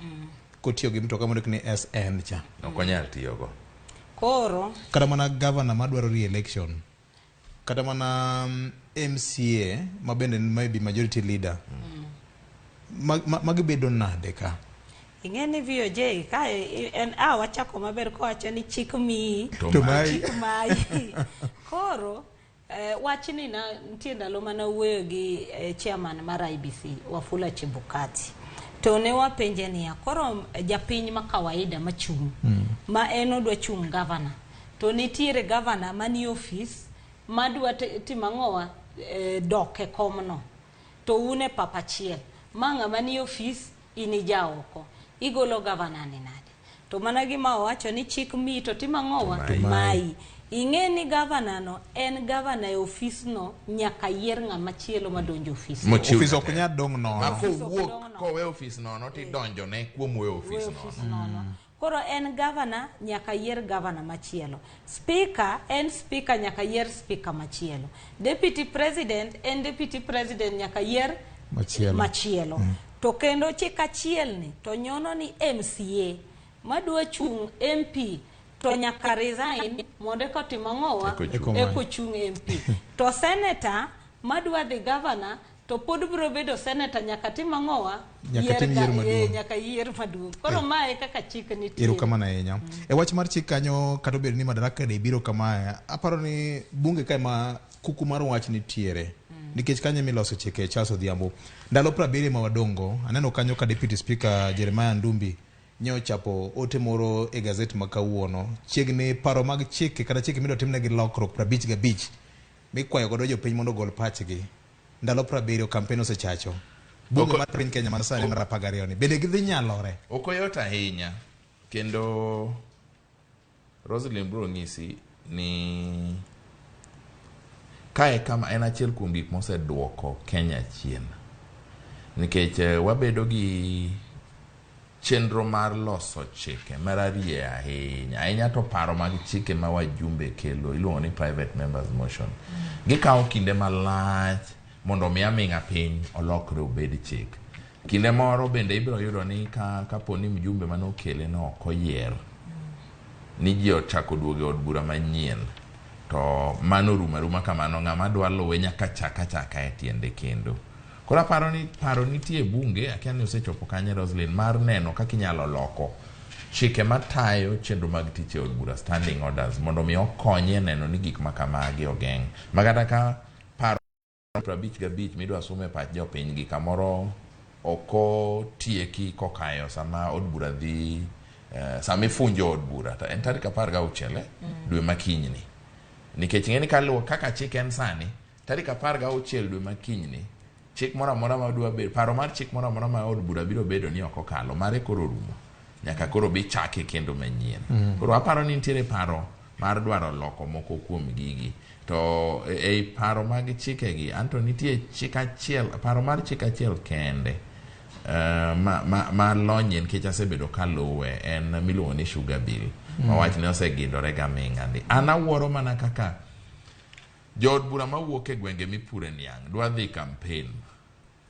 kotiyo gi mtoka mondik ni SN cha ok onyal tiyogo koro kata mana governor madwaro re-election kata mana MCA ma bende maybe majority leader magi bedo nade ka ing'e ni VOJ ka en wachako maber kowacho ni chik miyi to mayi chik mayi koro wachni na nitie ndalo mane awuoyo gi chairman mar IBC Wafula Chebukati to ne wapenje niya koro japiny ma kawaida machung' ma en odwa chung' governor to nitiere governor manie ofis madwa timo ang'owa dok e komno to un e pap achiel ma ng'ama nie ofis in ijaoko igolo governor ni nade to mana gima owacho ni chik miyi to timo ang'owa mayi. Ing'e ni gavana no en gavana e ofisno nyaka yier ng'ama chielo madonjo ofisno. Mochiw Ofis ok jatelo. nyal dong' Ma nono. Ofis ok kowuok dong' nono. kowe ofis nono tidonjone kuom weyo ofis Weyo nono. ofis nono. Koro en gavana nyaka yier gavana machielo. Speaker en speaker nyaka yier speaker machielo. Deputy president en deputy president nyaka yier Machielo. machielo. To kendo chik achiel ni to nyono ni MCA madwa chung' MP to nyaka resign mondo eka otim ang'owa Eka ochung'. Eka omany. eka ochung' MP. To senator madwa dhi governor to pod biro bedo senator nyaka tim ang'owa Nyaka tim yiero maduong'. Nyaka yier maduong'. Koro mae e kaka chik nitie. Erokamano ahinya. E wach mar chik kanyo kata obedo ni Madaraka Day biro kamae, aparo ni bunge kae ma kuku mar wach nitiere. Nikech kanyo ema iloso chike Charles Odhiambo. Ndalo 70 ma wadongo, aneno kanyo ka Deputy Speaker Jeremiah Ndumbi nye ochapo ote moro e gazet ma kawuono. Chiegni paro mag chike kata chike midwa timnegi lokruok 55 mikwayo godo jopiny mondo ogol pachgi. Ndalo 70 kampen osechacho. Bunge mar piny Kenya mar sani mar 12 ni bende gidhi nyalore? Ok oyot ahinya kendo Roselyn biro nyisi ni kae kama en achiel kuom gik moseduoko Kenya chien nikech wabedo gi chenro mar loso chike mararieya ahinya ahinya to paro mag chike ma wajumbe kelo iluongo ni private members motion. Gikawo kinde malach mondo mi aming'a piny olokre obed chik. Kinde moro bende ibiro yudo ni kapo ni mjumbe manokele no ok oyier ni ji ochako duogo e od bura manyien to mano rumo aruma kamano ng'ama dwa luwe nyaka chak achaka e tiende kendo. Koro aparo ni paro nitie e bunge akia ni osechopo kanye Roselyn mar neno kaka inyalo loko chike matayo chenro mag tich e od bura standing orders mondo mi okony e neno ni gik ma kamagi ogeng' ma kata ka paro 55 midwa som e pach jopiny gi kamoro ok otieki kokayo sama od bura dhi sama ifunjo od bura en tarik 16 dwe ma kinyni nikech ing'e ni kaluwo kaka chik en sani tarik 16 dwe ma kinyni chik moro amora ma dwa bedo paro mar chik moro amora ma od bura biro bedo ni ok okalo mare koro orumo nyaka koro bi chake kendo manyien. Koro aparo ni nitiere paro mar dwaro loko moko kuom gigi to ei paro mag chikegi anto nitie chik achiel paro mar chik achiel kende ma lonyie nikech asebedo kaluwe en miluongo ni sugar bill ma wachne osegindore gaming'a ndi. An awuoro mana kaka jood bura mawuok e gwenge mipure niang' dwa dhi campaign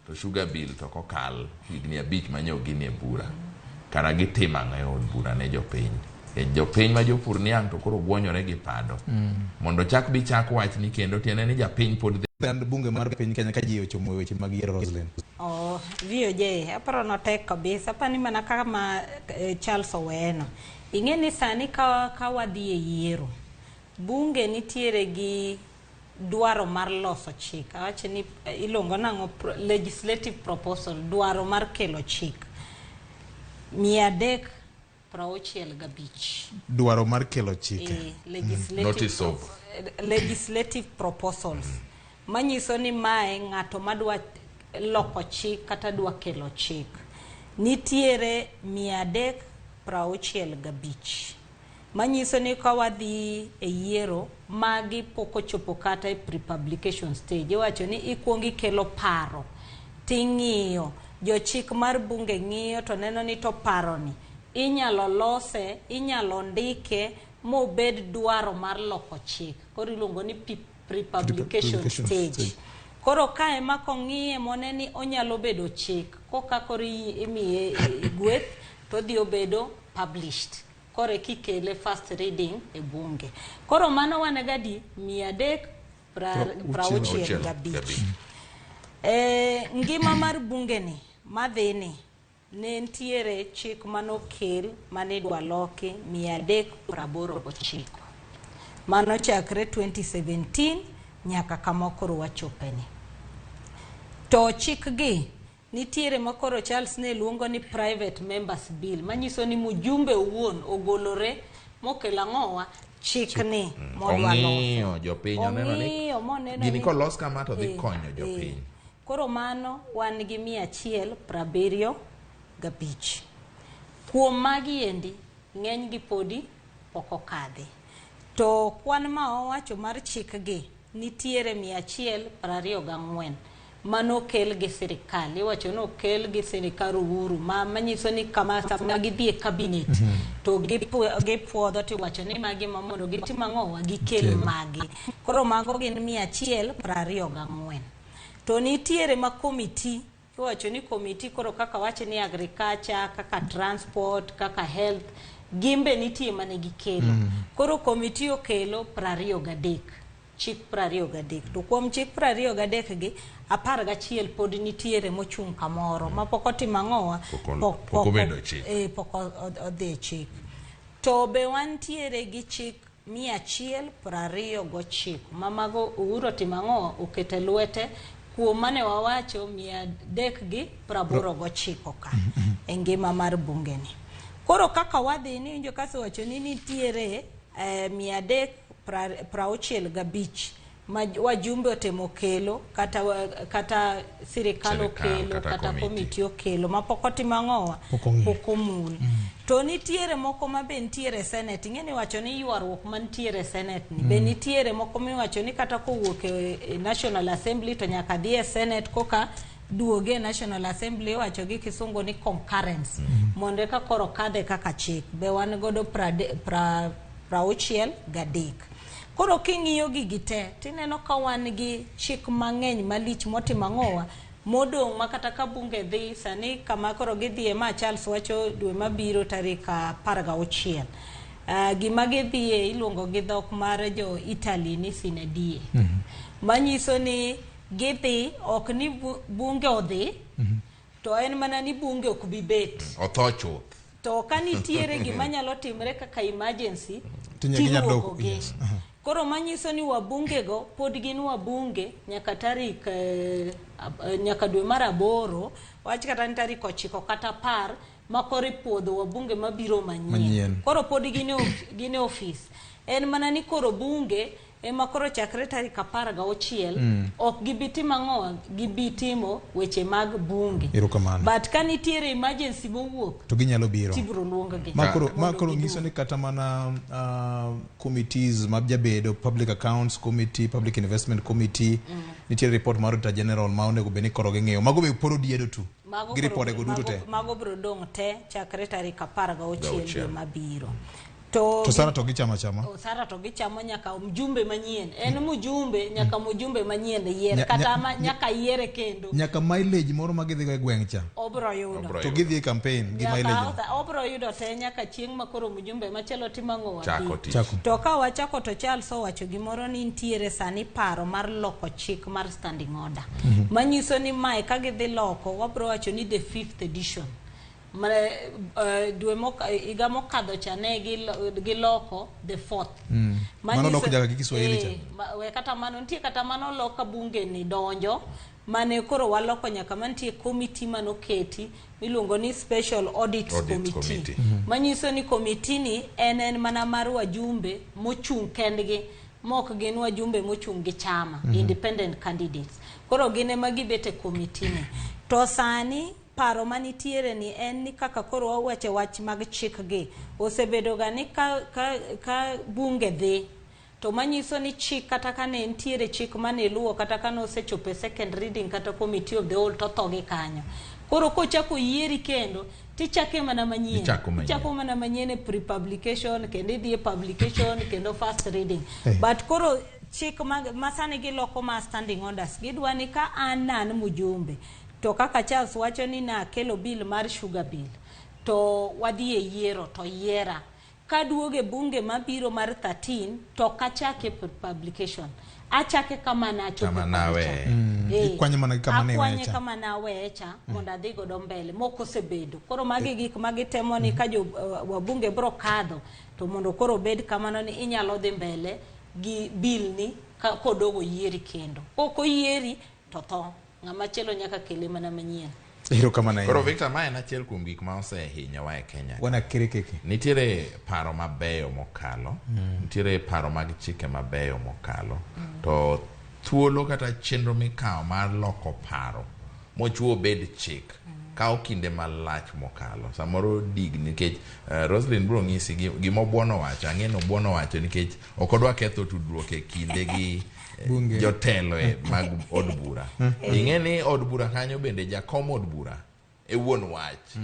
to sugar bill to kokal higni 5 manyo gini e bura kara gitimo ang'o e od bura ne jopiny. Jopiny ma jopur niang' to koro gwonyore gi pado mondo chak bi chak wachni kendo tiende ni japiny pod dhi. Bunge mar piny Kenya ka ji ochomo weche mag yiero Roselyn. Oh, VOJ, aparo notek kabisa. Apani mana kama Charles oweno. Ing'e ni sani ka wadhi e yiero, bunge nitiere gi dwaro mar loso chik. Awacho ni iluongo nang'o legislative proposal, dwaro mar kelo chik. 365. Dwaro mar kelo chike. Legislative, legislative proposals. Manyiso ni mae ng'ato madwa loko chik kata dwa kelo chik. Nitiere 365. Manyiso ni ka wadhi e yiero magi pok ochopo kata e pre-publication stage. Iwacho ni ikuongo ikelo paro ting'iyo jochik mar bunge ng'iyo to neno ni to paro ni inyalo lose, inyalo ndike mobed dwaro mar loko chik. Koro iluongo ni pre-publication stage. Koro kae ma kong'iye mone ni onyalo bedo chik, koka koro imiye gweth to odhi obedo published. Koro kikele first reading e bunge. Koro mano wan gadi 365. Ngima mar bunge ni madhi ni ne nitiere chik manokel manidwa loki 389. Mano chakre 2017 nyaka kama koro wachopeni. To chik gi nitiere makoro Charles ne luongo ni private members bill, manyiso ni mjumbe owuon ogolore mokelo ang'owa chikni modwa loso. Ong'iyo jopiny oneno ni gini kolos kama to dhi konyo jopiny. Koro mano wan gi 175. Kuom magi endi ng'eny gi podi pok okadhi. To kwan ma owacho mar chikgi nitiere 124 manokel gi sirikal. Iwacho ni okel gi sirikal Uhuru, ma manyiso ni kama sama gidhi e cabinet to gipuodho tiwacho ni magi ma mondo gitim ang'owa gikel magi. Koro mago gin 124. To nitiere ma komiti, iwacho ni komiti koro kaka wach ni agriculture, kaka transport, kaka health, gimbe nitie mane gikelo. Koro komiti okelo 23 chik 23. To kuom chik 23 gi, 11 pod nitiere mochung' kamoro ma pok otimo ang'owa, Pok obedo chik. Pok odhi e chik. To be wantiere gi chik 129 ma mago Uhuru otimo ang'owa, okete lwete kuom mane wawacho 389 ka e ngima mar bunge ni. Koro kaka wadhi ni winjo kasewacho ni nitiere 365 ma wajumbe otemo kelo kata sirikal okelo kata komiti okelo ma pok otimo ang'owa, pok omul. To nitiere moko ma be nitiere Senate. Ing'e ni wacho ni ywaruok mantiere Senate ni be nitiere moko miwacho ni kata kowuok e National Assembly to nyaka dhi e Senate koka duoge e National Assembly, iwacho gi kisungu ni concurrence, mondo eka koro kadhe kaka chik. Be wan godo 63. Koro king'iyo gigi te tineno ka wan gi chik mang'eny malich motimo ang'owa modong' ma kata ka bunge dhi sani kama koro gidhiye ma Charles wacho dwe mabiro tarik 16. Gima gidhiye iluongo gi dhok mar jo Italy ni sine die. Manyiso ni gidhi ok ni bunge odhi, to en mana ni bunge ok bi bet. Otho chuth. To ka nitiere gima nyalo timre kaka emergency, tiluokogi. Koro manyiso ni wabunge go pod gin wabunge nyaka tarik nyaka dwe mar 8, wach kata ni tarik 9 kata 10 ma koro ipuodho wabunge mabiro manyien. Koro pod gin e ofis. En mana ni koro bunge ema koro chakre tarik 16 ok gibi timo ang'o, gibi timo weche mag bunge. But ka nitiere emergency mowuok to ginyalo biro, tibiro luong gi. Ma koro nyiso ni kata mana committees mag jabedo, Public Accounts Committee, Public Investment Committee, nitiere report mar Auditor General ma onego bed ni koro ging'iyo. Mago be pod odiedo tu. Gi ripode go duto te. Mago biro dong' te chakre tarik 16 dwe mabiro. To Sara to gichamo achama. Sara to gichamo nyaka mjumbe manyien. En mjumbe nyaka mjumbe manyien yier kata nyaka yiere kendo. Nyaka mileage moro ma gidhigo e gweng' cha. Obro yudo. To gidhi e campaign gi mileage. Obro yudo te nyaka chieng' ma koro mjumbe machielo timo ang'o wadhi. To ka wachako to Charles owacho gimoro ni nitiere sani paro mar loko chik mar standing order. Manyiso ni mae ka gidhi loko wabro wacho ni the 5th edition. Dwe higa mokadho cha ne giloko the 4th. Mano loko nyaka gi Kiswahili cha. We kata mano nitie kata mano loka bunge ni donjo mane koro waloko nyaka mantie committee manoketi miluongo ni Special Audit Committee. Manyiso ni committee ni en mana mar wajumbe mochung' kendgi mok gin wajumbe mochung' gi chama, independent candidates. Koro gin ema gibet e committee ni. To sani paro manitiere ni en ni kaka koro wawache wach mag chik gi osebedo ga ni ka bunge dhi to manyiso ni chik kata ka ne nitiere chik mane luwo kata ka nosechopo e second reading kata committee of the whole to tho gi kanyo. Koro kochako yieri kendo tichake mana manyien, ichako mana manyien e pre-publication kendo idhi e publication kendo first reading. But koro chik ma sani giloko ma standing orders gidwa ni ka an nan mjumbe to kaka Charles wacho ni nakelo bill mar sugar bill to wadhi e yiero to yiera kaduoge bunge mabiro mar 13 to kachake publication achake kama nachopo ikwanyo mana kama ne wecha, kama nawecha mondo adhi godo mbele moko osebedo. Koro magi gik magitemo ni ka jo wabunge bro kadho to mondo koro bed kamano ni inyalo dhi mbele gi bill ni kodogo yieri kendo koko yieri to tho ng'ama chielo nyaka kele mana manyien. Koro Victor, ma en achiel kuom gik ma osehinyowa e Kenya. Wana kere keke. Nitiere paro mabeyo mokalo, nitiere paro mag chike mabeyo mokalo, to thuolo kata chenro mikawo mar loko paro mochuo bed chik kawo kinde malach mokalo samoro digni nikech Roslyn biro ng'isi gima Obuono wacho. Ang'e ni Obuono wacho nikech ok odwa ketho tudruok e kinde gi Bunge. Jotelo e mag od bura. Ing'e ni od bura kanyo bende jakom od bura e wuon wach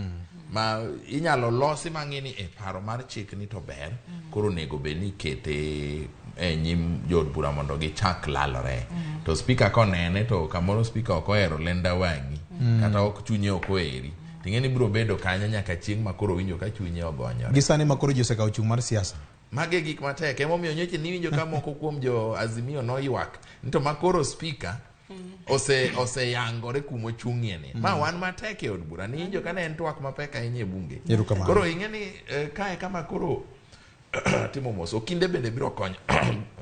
ma inyalo losi mang'e ni e paro mar chik ni to ber, koro onego bed ni ikete e nyim jood bura mondo gichak lalore. To spika konene to kamoro spika ok ohero lenda wang'i kata ok chunye ok oheri, ting'e ni biro bedo kanyo nyaka chieng' ma koro winjo ka chunye ogonyore. Gi sani ma koro ji osekawo chung' mar siasa. Mage e gik matek emomiyo nyocha niwinjo ka moko kuom jo Azimio noywak ni to makoro spika oseyangore kumochung'ie ni ma wan matek e od bura. Niwinjo ka ne en twak mapek ahinya e bunge. Erokamano. Koro ing'e ni kae kama koro timo mos okinde bende biro konyo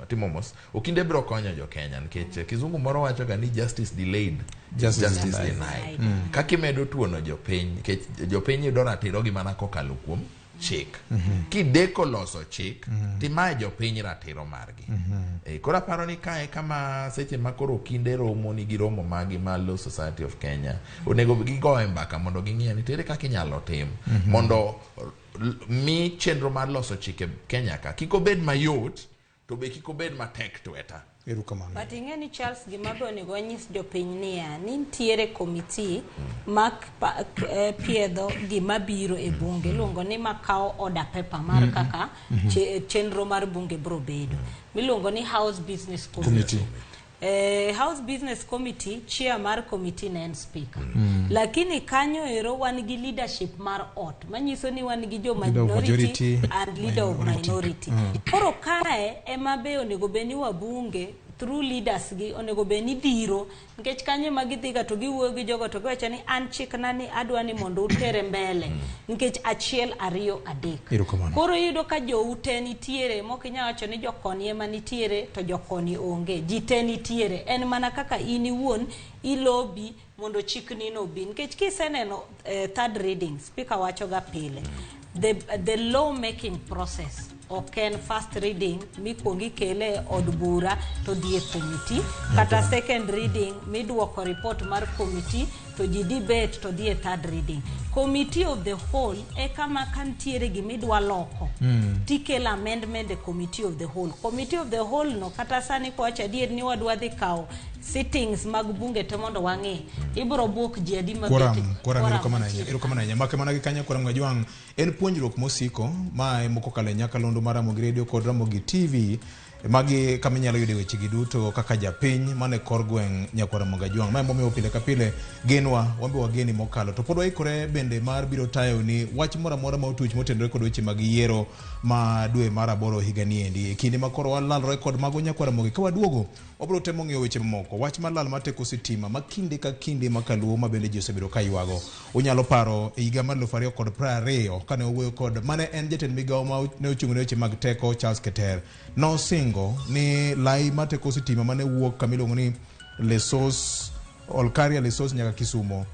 timo mos okinde biro konyo jo Kenya nikech kizungu moro wacho ga ni justice delayed justice justice denied. denied. Kaka imedo tuono jopiny nikech jopiny yudo ratiro gi mana kokalo kuom chik. Kideko loso chik timaye jopiny ratiro margi. Koro aparo ni kae kama seche ma koro okinde romo nigi romo magi ma Law Society of Kenya onego gigoe mbaka mondo ging'e ni tere kaka inyalo tim mondo mi chenro mar loso chike Kenya ka kik obed mayot to be kik obed matek tweta. Erokamano. But ing'e ni Charles, gima be onego wanyis jopiny niya, ni nitiere komiti ma piedho gima biro e bunge iluongo ni makawo order paper mar kaka chenro mar bunge biro bedo miluongo ni House Business Committee. Committee. House Business Committee, chair mar committee ne en speaker. Lakini kanyo ero wan gi leadership mar ot manyiso ni wan gi jo Leader of majority majority, and leader of minority. minority. Koro kae ema be onego bed ni wabunge through leaders gi onego bed ni dhiro nikech kanyo ema gidhiga to giwuoyo gi jogo to giwacho ni an chikna ni adwa ni mondo utere mbele nikech 1 2 3. Erokamano. Koro iyudo ka joute nitiere mok inyal wacho ni jokoni ema nitiere to jokoni onge. Ji te nitiere en mana kaka in iwuon ilobi mondo chikni no obi nikech kiseneno third reading speaker wacho ga pile the law making process ok en first reading mikuongo ikele e od bura to dhi e committee kata second reading miduoko report mar committee to ji debate to dhi e third reading. Committee of the whole e kama ka nitiere gimidwa loko tikelo amendment e committee of the whole. Committee of the whole no kata sani kwawacho adier ni wadwa dhi kawo sittings mag bunge te mondo wang'i ibiro buok ji adi mabet Quorum, quorum, quorum erokamano ahinya. mantiere. Erokamano ahinya. Make mana gi kanyo Quorum Gajwang' en puonjruok mosiko ma ema kokalo e nyakalondo mar Ramogi Radio kod Ramogi TV. Magi kama inyalo yude weche gi duto kaka japiny mane kor gweng' nyakwar Ramogi Ajwang'. Ma emomiyo pile ka pile genwa, wan be wageni mokalo. To pod waikore bende mar biro tayo ni wach moro amora ma otuch motenore kod weche mag yiero ma dwe mar 8 higa ni endi. E kinde ma koro walalore kod mago nyakwar Ramogi, ka waduogo wabiro temo ng'iyo weche mamoko. Wach mar lal mar teko sitima ma kinde ka kinde ma kaluo ma bende ji osebedo ka ywago. Unyalo paro e higa mar 2020 kane owuoyo kod mane en jatend migawo ma ne ochung' ne weche mag teko Charles Keter. Nosingo ni lai mar teko sitima mane wuok kama iluongo ni Lesos, Olkaria Lesos nyaka Kisumo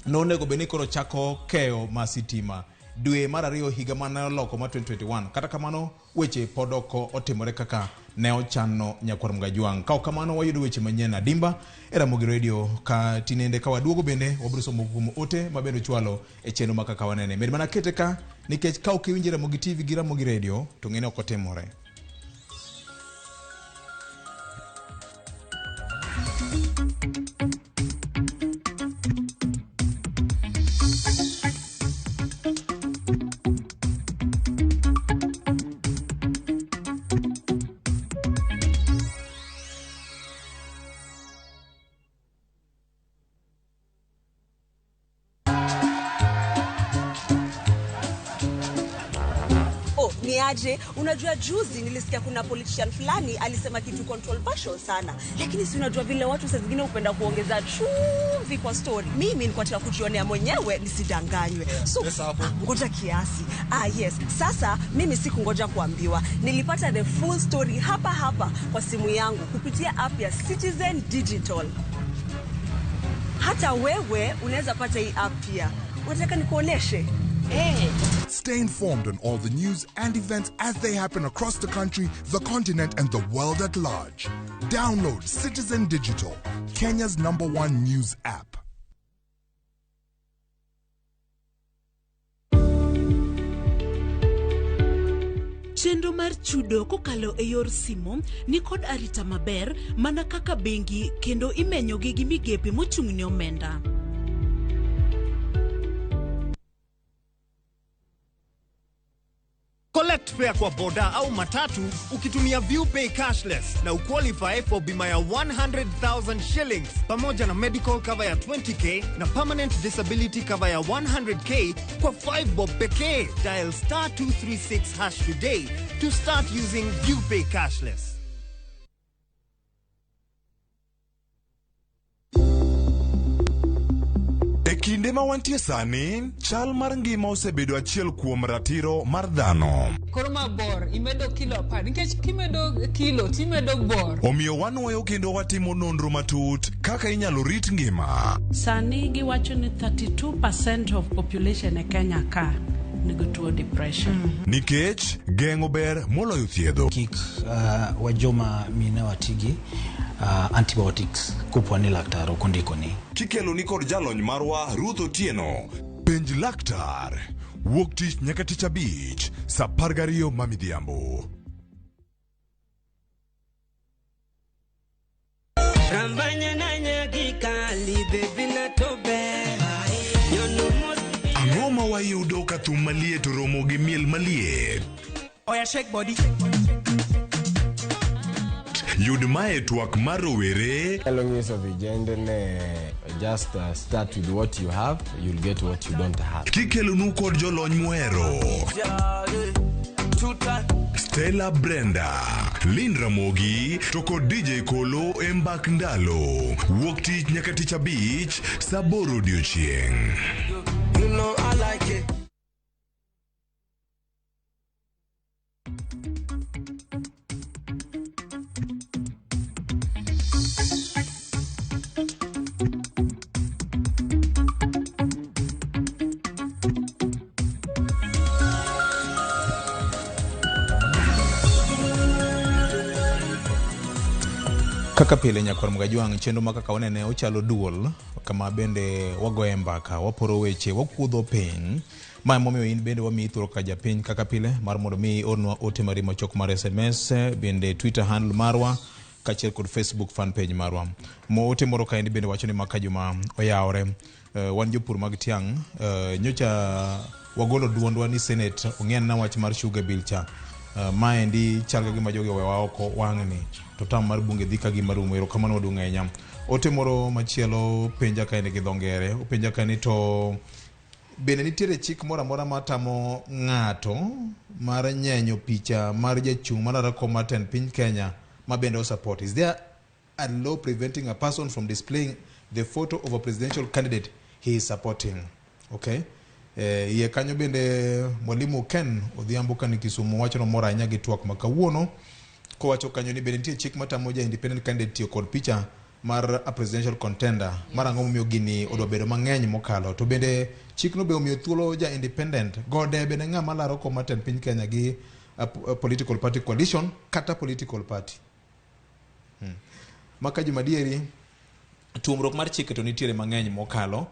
nonego bed ni koro chako keyo ma sitima dwe mar 2 higa mane oloko mar 2021. Kata kamano weche pod ok otimore kaka ne ochano nyakwar Mgajwang'. Ka ok kamano wayudo weche manyien adimba e Ramogi Radio ka tinende ka waduogo bende wabiro somo kuom ote ma bende ochwalo e chenro ma kaka wanene. Med mana kete ka nikech ka ok iwinjo Ramogi TV gi Ramogi Radio to ng'e ni ok otimore. Oh, ni aje? Unajua juzi nilisikia kuna politician fulani alisema kitu controversial sana, lakini si unajua vile watu saa zingine hupenda kuongeza chumvi kwa story. Mimi nilikuwa nataka kujionea mwenyewe nisidanganywe. So ngoja kiasi. Yes. Sasa mimi sikungoja kuambiwa, nilipata the full story hapa hapa kwa simu yangu kupitia app ya Citizen Digital. Hata wewe unaweza pata hii app pia. Unataka nikuoneshe? Stay informed on all the news and events as they happen across the country, the continent, and the world at large. Download Citizen Digital, Kenya's #1 news app. Chenro mar chudo kokalo e yor simo nikod arita maber mana kaka bengi kendo imenyogi gi migepe mochung' ne omenda. Collect fare kwa boda au matatu ukitumia ViewPay cashless na uqualify for bima ya 100,000 shillings pamoja na medical cover ya 20K na permanent disability cover ya 100K kwa 5 bob pekee. Dial star 236 hash today to start using ViewPay cashless. E kinde ma wantie sani, chal mar ngima osebedo achiel kuom ratiro mar dhano. Koro ma bor imedo kilo 10 nikech kimedo kilo timedo bor. Omiyo wanwoyo kendo watimo nonro matut kaka inyalo rit ngima. Sani giwacho ni 32% of population e Kenya ka nigi tuo depression. Nikech geng'o ber moloyo thiedho. Kik wajoma mine watigi antibiotics kopo ni laktar ok ondikoni. Kikeloni kod jalony marwa Ruth Otieno. Penj laktar. Wuok tich nyaka tich abich, sa 12 ma midhiambo. Ang'o ma wayudo ka thum maliet oromo gi miel maliet? Oya shake body. Yud mae twak mar rowere. Anyalo nyiso vijende ne just start with what you have, you'll get what you don't have. Kikelonu kod jolony muhero. Stella Brenda, Lynn Ramogi to kod DJ Kolo e mbak ndalo. Wuok tich nyaka tich abich, sa 8 odiochieng'. You know I like it. Kaka pile nyakwar Mgajwang' chenro ma kaka wanene ochalo duol kama bende wagoye mbaka, waporo weche, wakuodho piny. Ma emomiyo in bende wamiyi thuolo kaka japiny kaka pile mar mondo mi ornwa ote mari machok mar SMS, bende Twitter handle marwa kaachiel kod Facebook fan page marwa. Mo ote moro kaendi bende wacho ni maka juma oyawore. Wan jopur mag tiang', nyocha wagolo duondwa ni Senate ong'en na wach mar sugar bill cha. Maendi chal ka gima jogi owewa oko wang'ni to tam mar bunge dhi ka gima rumo. Erokamano maduong' ahinya. Ote moro machielo penja kaendi gi dho ngere, openja ka ni to bende nitiere chik moro amora matamo ng'ato mar nyenyo picha mar jachung' mar kom mar tend piny Kenya ma bende osupport? Is there a law preventing a person from displaying the photo of a presidential candidate he is supporting? Okay. Iye kanyo bende Mwalimu Ken Odhiambo kani Kisumu wacho no mor ahinya gi twak ma kawuono kowacho kanyo ni bende nitie chik matamo ja independent candidate tiyo kod picha mar a presidential contender. Mar ang'o momiyo gini odwa bedo mang'eny mokalo? To bende chikno be omiyo thuolo ja independent gode bende ng'ama laro kom mar tend piny Kenya gi a political party coalition kata political party. Maka jumadieri tuomruok mar chike to nitiere mang'eny mokalo.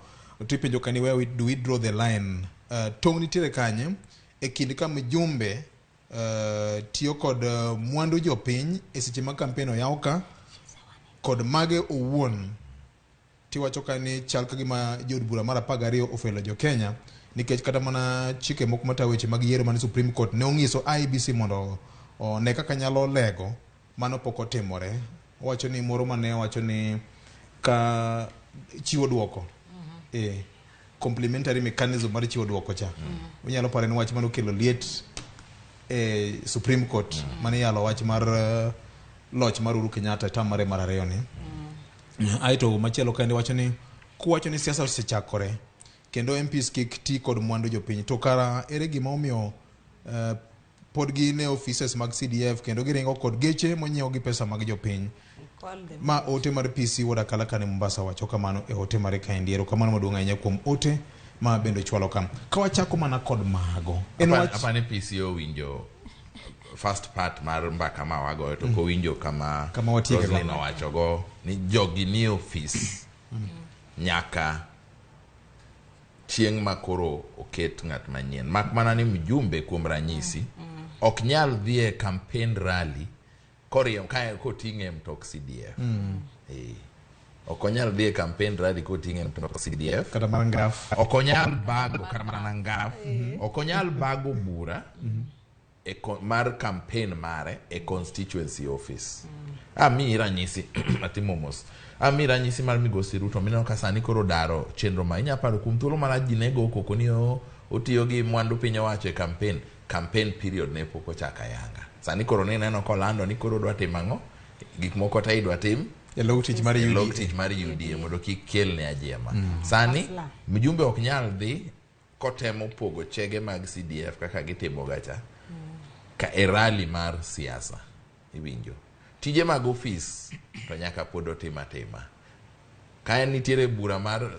To ipenjo kani where do we draw the line? Tong' nitiere kanye e kind ka mjumbe tiyo kod mwandu jopiny e seche ma campaign oyaw ka kod mage owuon. Tiwacho ka ni chal ka gima jood bura mar 12 ofwelo jo Kenya nikech kata mana chike moko matayo weche mag yiero mane Supreme Court ne onyiso IEBC mondo one kaka nyalo lego, mano pok otimore. Owacho ni moro mane owacho ni ka chiwo duoko complementary mechanism mar chiwo duoko cha. Unyalo paro ni wach mane okelo liet e Supreme Court mane yalo wach mar loch mar Uhuru Kenyatta e tam mare mar ariyo ni. Aeto machielo kende wacho ni kuwacho ni siasa osechakore kendo MPs kik ti kod mwandu jopiny, to kara ere gima omiyo pod gin e offices mag CDF kendo giringo kod geche monyiew gi pesa mag jopiny. Ma ote mar PC Wuod Akala kane Mombasa wacho kamano e ote mare kaendi. Erokamano maduong' ahinya kuom ote ma bende ochwalo ka. Ka wachako mana kod mago. En wach Apani PC owinjo first part mar mbaka ma wagoyo to kowinjo kama watieke go. Roslyn owachogo ni jogi nie ofis nyaka chieng' ma koro oket ng'at manyien. Mak mana ni mjumbe kuom ranyisi Ok nyal dhi e campaign rally koriemb ka koting'e e mtok CDF. Ok onyal dhi e campaign rally koting'e e mtok CDF. Kata mana ngaf. Ok onyal bago kata mana ngaf. Ok onyal bago bura mar campaign mare e constituency office. Amiyi ranyisi atimo mos. Amiyi ranyisi mar Migosi Ruto mineno ka sani koro daro chenro ma inya paro kuom thuolo malach ji ne go koko ni otiyo gi mwandu piny owacho e campaign. Campaign period ne pok ochako ayanga. Sani koro nineno kolando ni koro odwa timo ang'o? Gik moko te idwa tim E log tich mar e log UDA. tich mar UDA mondo kik kelne ajiema. Sani mjumbe ok nyal dhi kotemo pogo chege mag CDF kaka gitimo gacha ka e rally mar siasa. Iwinjo. Tije mag ofis to nyaka pod otim atima. Ka en nitiere bura mar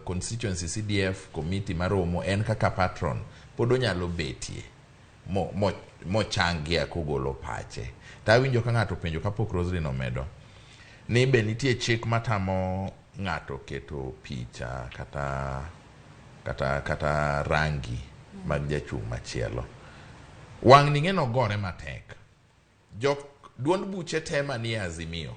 constituency CDF committee maromo en kaka patron pod onyalo betie mochangia kogolo pache. To awinjo ka ng'ato penjo kapok Roslyn omedo ni be nitie chik matamo ng'ato keto picha kata rangi mag jachung' machielo. Wang' ni ng'eno gore matek. Jok duond buche te manie Azimio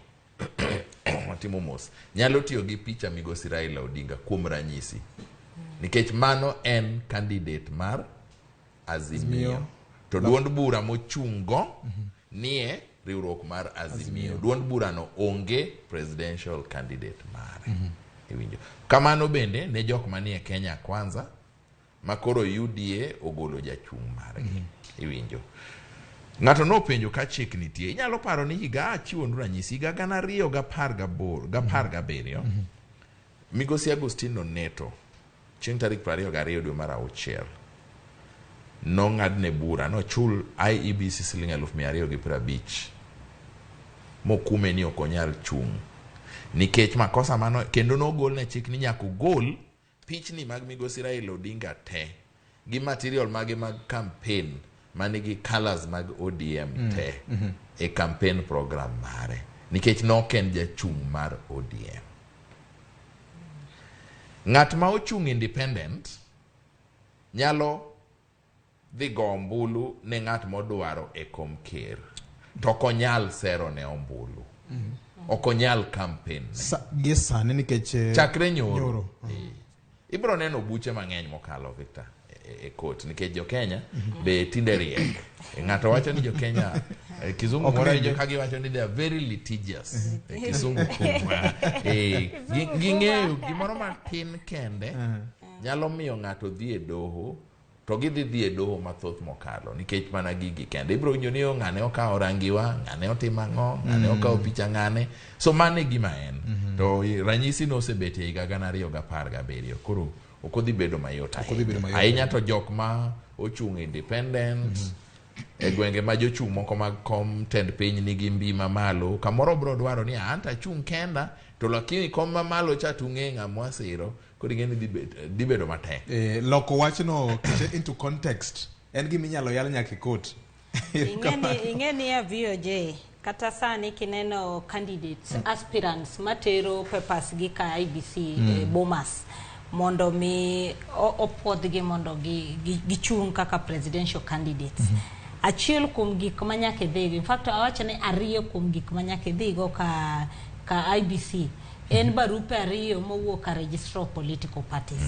watimo mos nyalo tiyo gi picha Migosi Raila Odinga kuom ranyisi nikech mano en candidate mar Azimio. To duond bura mochung' go nie riwruok mar Azimio. Duond burano onge presidential candidate mare. Iwinjo. Kamano bende ne jok manie Kenya Kwanza ma koro UDA ogolo jachung' margi. Iwinjo. Ng'ato nopenjo ka chik nitie. Inyalo paro ni higa achiwonu ranyisi higa 2018 17 Migosi Agostino Neto chieng' tarik 22 dwe mar auchiel nong'adne bura nochul IEBC siling 250,000 mokume ni ok onyal chung' nikech makosa mano kendo nogolne chik ni nyaka ogol pichni mag Migosi Raila Odinga te gi material mage mag campaign manigi colors mag ODM te e campaign program mare nikech nok en jachung' mar ODM. Ng'at ma ochung' independent nyalo dhi go ombulu ne ng'at modwaro e kom ker to ok onyal sero ne ombulu. Ok onyal campaign ne. Gi sani nikech chakre nyoro. Ibiro neno buche mang'eny mokalo Victor e court nikech jo Kenya be tinde riek. Ng'ato wacho ni jo Kenya kizungu moro winjo ka giwacho ni they are very litigious. Kizungu kuma. Ging'eyo gimoro matin kende nyalo miyo ng'ato dhi e doho to gidhi dhi e doho mathoth mokalo nikech mana gigi kende. Ibiro winjo ni ng'ane okawo rangiwa, ng'ane otimo ang'o, ng'ane okawo picha ng'ane. So mano e gima en. To ranyisi nosebet e higa 2017 koro ok odhi bedo mayot ahinya. Ahinya to jok ma ochung' independent e gwenge ma jochung' moko mag kom tend piny nigi mbi mamalo kamoro bro dwaro ni anto achung' kenda to lakini kom mamalo cha tung'e ng'ama wasiro koro ing'e ni dhi bedo matek. Loko wachno kete into context en gima inyalo yal nyaka e court. Ing'e ni ya VOJ kata sani kineno candidates aspirants matero papers gi ka IEBC Bomas mondo mi opuodhgi mondo gichung' kaka presidential candidates. Achiel kuom gik ma nyaka idhigo, in fact awacho ni ariyo kuom gik ma nyaka idhigo ka IEBC en barupe ariyo mowuok ka registrar of political parties.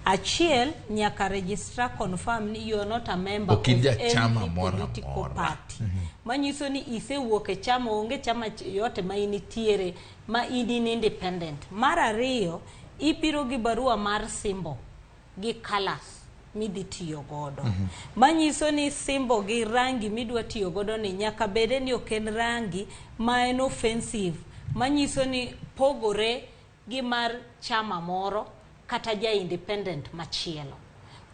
Achiel nyaka registrar confirm ni you are not a member of any political party. Manyiso ni isewuok e chama, onge chama yote ma initiere ma in independent. Mar ariyo, ibiro gi barua mar symbol gi colors midhi tiyo godo. Manyiso ni symbol gi rangi midwa tiyo godo ni nyaka bede ni ok en rangi ma en offensive. Manyiso ni pogore gi mar chama moro kata ja independent machielo.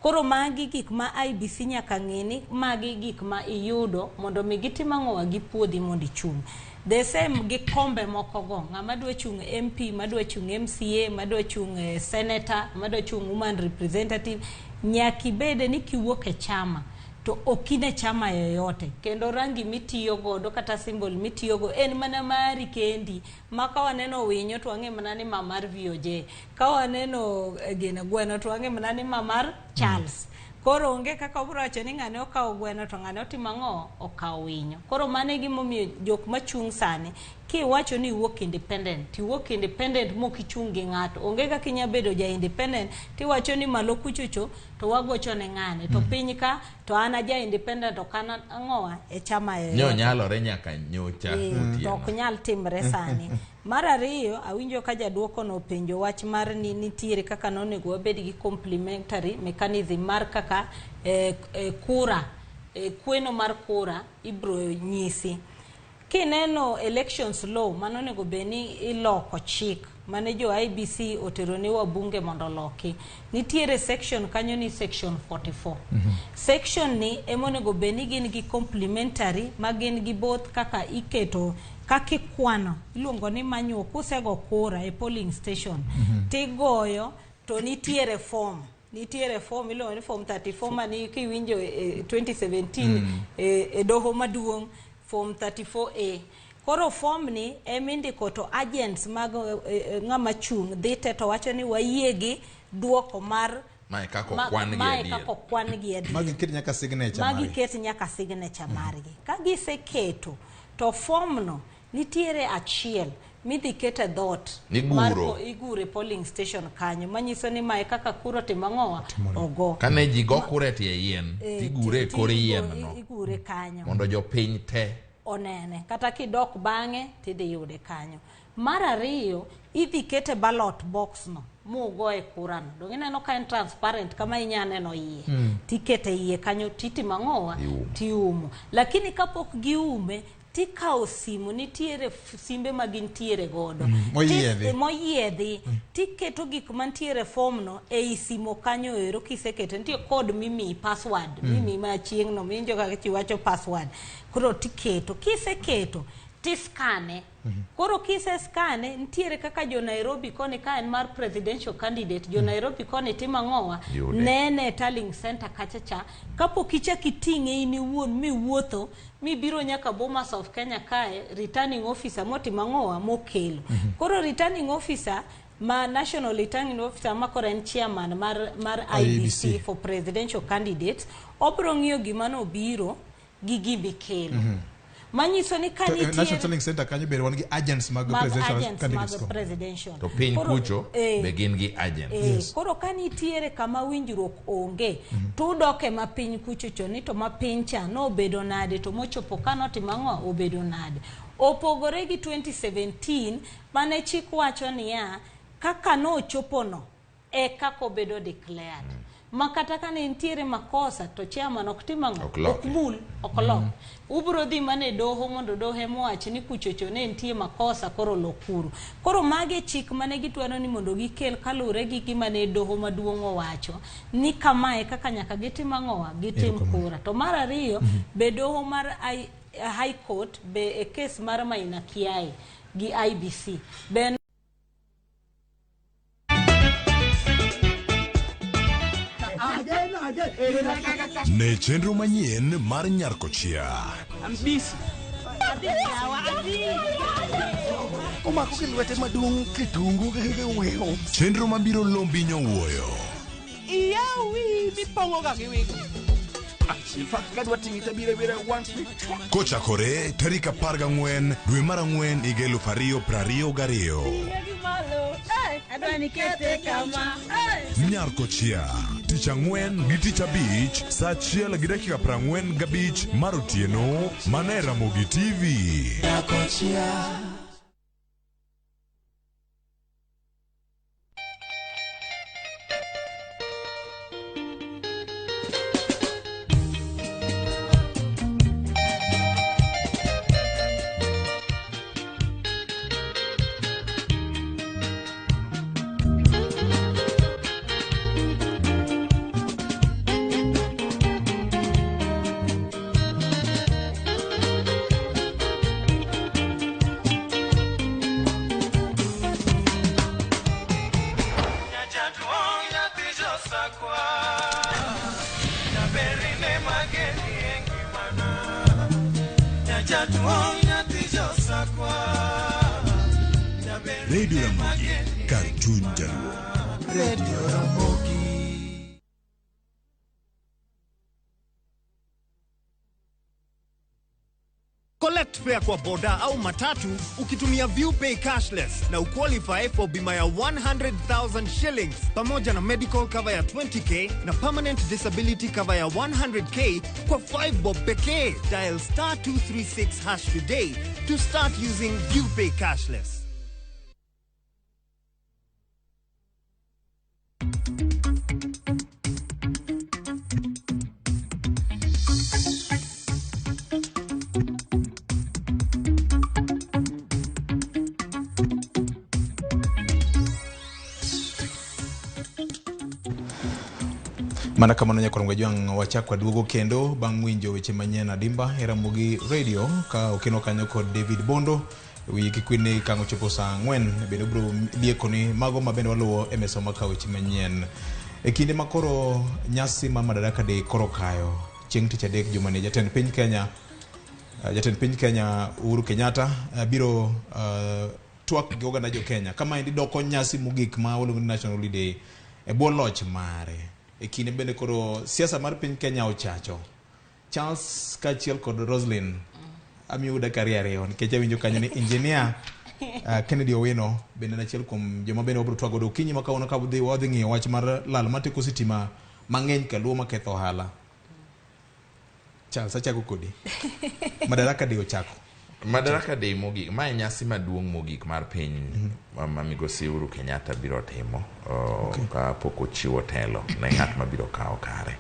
Koro magi gik ma IEBC nyaka ng'e ni magi gik ma iyudo mondo mi gitim ang'owa gipuodhi mondo ichung'. The same gi kombe moko go, ng'ama dwa chung' MP, madwa chung' MCA, madwa chung' senator, madwa chung' woman representative, nyaka ibede ni kiwuok e chama to ok in e chama yoyote kendo rangi mitiyo godo kata symbol mitiyo go en mana mari kendi ma ka waneno winyo to wang'e mana ni ma mar VOJ, ka waneno gine gweno to wang'e mana ni ma mar Charles. Koro onge kaka obiro wacho ni ng'ane okawo gweno to ng'ane otimo ang'o? Okawo winyo. Koro mano e gimomiyo jok machung' sani, kiwacho ni iwuok independent, tiwuok independent mok ichung' gi ng'ato. Onge kaka inya bedo ja independent tiwacho ni malo kuchocho to wagocho ne ng'ane, to piny ka to an aja independent ok an ang'owa e chama Nyo yoyote. nyalore nyaka nyocha To ok otieno. nyal timre sani. Mar ariyo, awinjo ka jaduoko no openjo wach mar ni nitiere kaka nonego wabed gi complementary mechanism mar kaka kura, kweno mar kura ibro nyisi. Kineno elections law mano onego bed ni iloko chik mane jo IEBC otero ne wabunge mondo oloki. Nitiere section kanyo ni section 44. Section ni ema onego bed ni gin gi complementary ma gin gi both kaka iketo kaka ikwano iluongo ni manual kusego kura e polling station tigoyo to nitiere form iluongo ni form 34 mani kiwinjo 2017 e doho maduong' form 34A. Koro form ni emindiko to agents mag ng'ama chung' dhi te to wacho ni wayie gi duoko mar Mae kaka okwan gi mae adier. kaka okwan gi adier. Magi ket nyaka signature Magi margi. ket nyaka signature margi. Ka giseketo to form no nitiere achiel midhi ket e dhoot mar Iguro. igure polling station kanyo manyiso ni mae kaka kura otimo ang'owa ogo. Kane ji go kura e tie yien, tigure e kor yien no Igure kanyo mondo jopiny te onene kata kidok bang'e tidhi yude kanyo. Mar ariyo idhi kete ballot box no mugoe kura no. Dong ineno ka en transparent kama inya neno iye. Tikete iye kanyo titimo ang'owa tiumo. Lakini kapok giume tikawo simu nitiere simbe ma gintiere godo. Moyiedhi. Moyiedhi. Tiketo gik mantiere form no ei simo kanyo ero kiseketo nitie code mimiyi password mimiyi ma chieng' no miwinjo kaka ji wacho password. Koro tiketo kiseketo tiskane. Koro kiseskane nitiere kaka jo Nairobi koni ka en mar presidential candidate jo Nairobi koni timo ang'owa nene e tallying center kacha cha kapok ichak iting'e in iwuon miwuotho mibiro nyaka Bomas of Kenya kae returning officer motimo ang'owa mokelo. Koro returning officer ma national returning officer ma koro en chairman mar IEBC for presidential candidates obro ng'iyo gima nobiro gi gimikelo. Manyiso ni ka National nitiere Tallying Center kanyo bende wan gi agents mag presidential agents candidates mag go. presidential. To piny kucho be gin gi agents. Koro ka nitiere kama winjruok onge tudoke ma piny kucho cho ni to ma piny cha nobedo nade to mochopo ka notimo ang'o obedo nade. Opogore gi 2017 mane chik wacho niya kaka nochopo no e kaka obedo declared. Ma kata ka ne nitiere makosa to chairman ok tim ang'o ok mul ok lok. Ubro dhi mane doho mondo doho emowach ni kuchocho ne nitie makosa koro lokuru. Koro mage chik mane gidwaro ni mondo gikel kaluwore gi gima ne doho maduong' owacho ni kamae kaka nyaka gitim ang'owa gitim kura. To mar ariyo be doho mar High Court be e kes mar Maina Kiai gi IEBC be Ne chenro manyien mar Nyarkochia. Omako gi lwete maduong' kitungu gi weyo. Chenro mabiro lombi nyowuoyo. Iyawi mipong'o ga gi wigo. In fact, kadwa ting'i tabiro biro one week. Kochakore tarik 14 dwe mar 4 higa 2022. Nyarkochia tich ang'wen gi tich abich saa 1:45 mar otieno mana e Ramogi TV. Nyarkochia. Radio Ramogi, kar chuny jaluo. Radio Ramogi. Collect fare kwa boda au matatu ukitumia ViewPay cashless na uqualify for bima ya 100,000 shillings pamoja na medical cover ya 20k na permanent disability cover ya 100k kwa 5 bob pekee. Dial star 236 hash today to start using ViewPay cashless. Mana kamano nyakwar Jwang' wachak waduogo kendo bang' winjo weche manyien adimba e Ramogi Radio ka okeno kanyo kod David Bondo. Wiyi kik wil ni kang' ochopo saa 4 bende obiro liekoni mago ma bende waluwo e mesa ma ka weche manyien. E kinde ma koro nyasi mar Madaraka Day koro kayo chieng' tich adek jumani, jatend piny Kenya Uhuru Kenyatta biro twak gi oganda jo Kenya. Kama endi doko nyasi mogik ma waluongo ni National Holiday e bwo loch mare. E kinde bende koro siasa mar piny Kenya ochacho. Charles kaachiel kod Roslyn, amiyo dakika ariyo nikech awinjo kanyo ni engineer Kennedy Owino bende en achiel kuom joma bende wabiro twak godo okinyi ma kawuono ka wadhi ng'iyo wach mar lal mar teko sitima mang'eny kaluo maketho ohala. Charles, achako kodi. Madaraka Day ochako. Madaraka Day mogik, mae nyasi maduong' mogik mar piny ma migosi Uhuru Kenyatta biro timo ka pok ochiwo telo ne ng'at mabiro kawo kare.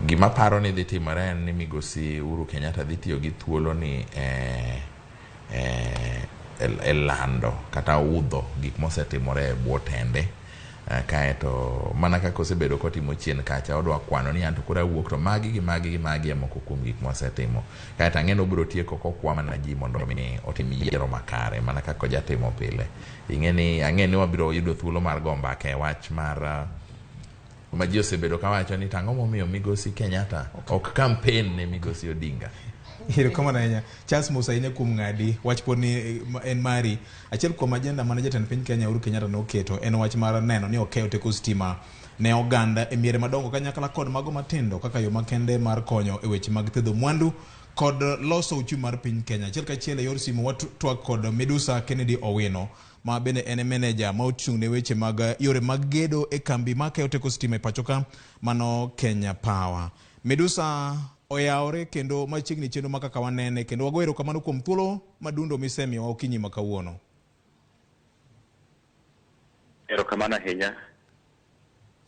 Gima paro ni dhi timore en ni migosi Uhuru Kenyatta dhi tiyo gi thuolo ni e lando kata udho gik mosetimore e bwo tende. Kaeto mana kaka osebedo kotimo chien kacha, odwa kwano ni anto koro awuok to magi gi magi gi magi e moko kuom gik mosetimo. Kaeto ang'e ni obiro tieko kokwa mana ji mondo mi otim yiero makare mana kaka ojatimo pile. Ing'e ni ang'e ni wabiro yudo thuolo mar go mbaka e wach mar ma ji osebedo kawacho ni tang'o momiyo migosi Kenyatta ok campaign ne migosi Odinga. Erokamano ahinya Charles Musa ahinya kuom ng'adi wach pod ni en mari. Achiel kuom agenda mane jatend piny Kenya Uhuru Kenyatta noketo en wach mar neno ni okeyo teko sitima ne oganda e miere madongo kanyakla kod mago matindo kaka yo makende mar konyo e weche mag thiedho mwandu kod loso uchumi mar piny Kenya. Achiel kachiel e yor simu watwak kod Medusa Kennedy Owino ma bende en meneja ma ochung' ne weche mag yore mag gedo e kambi ma keyo teko sitima e pacho ka mano Kenya Power. Medusa oyawore kendo machiegni chenro ma kaka wanene kendo wago erokamano kuom thuolo madundo misemiyowa okinyi ma kawuono. Erokamano ahinya.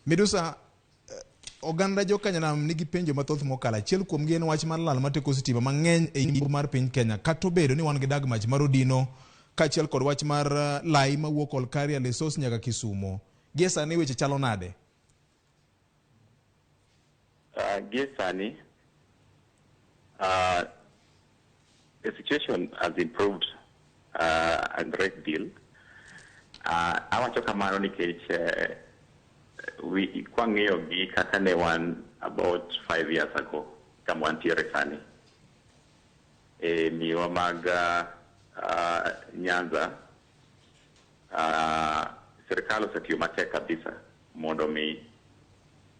Medusa, oganda jo Kenya nigi penjo mathoth mokalo. Achiel kuomgi en wach mar lal mar teko sitima mang'eny e imbo mar piny Kenya kata obedo ni wan gi dag mach mar Odino kaachiel kod wach mar lai mawuok Olkaria, Lesos nyaka Kisumo. Gie sani weche chalo nade? Gie sani the situation has improved a great deal. Awacho kamano nikech kwang'iyo gi kaka ne wan about 5 years ago kama wantiere sani. E miwa mag Nyanza, sirikal osetiyo matek kabisa mondo mi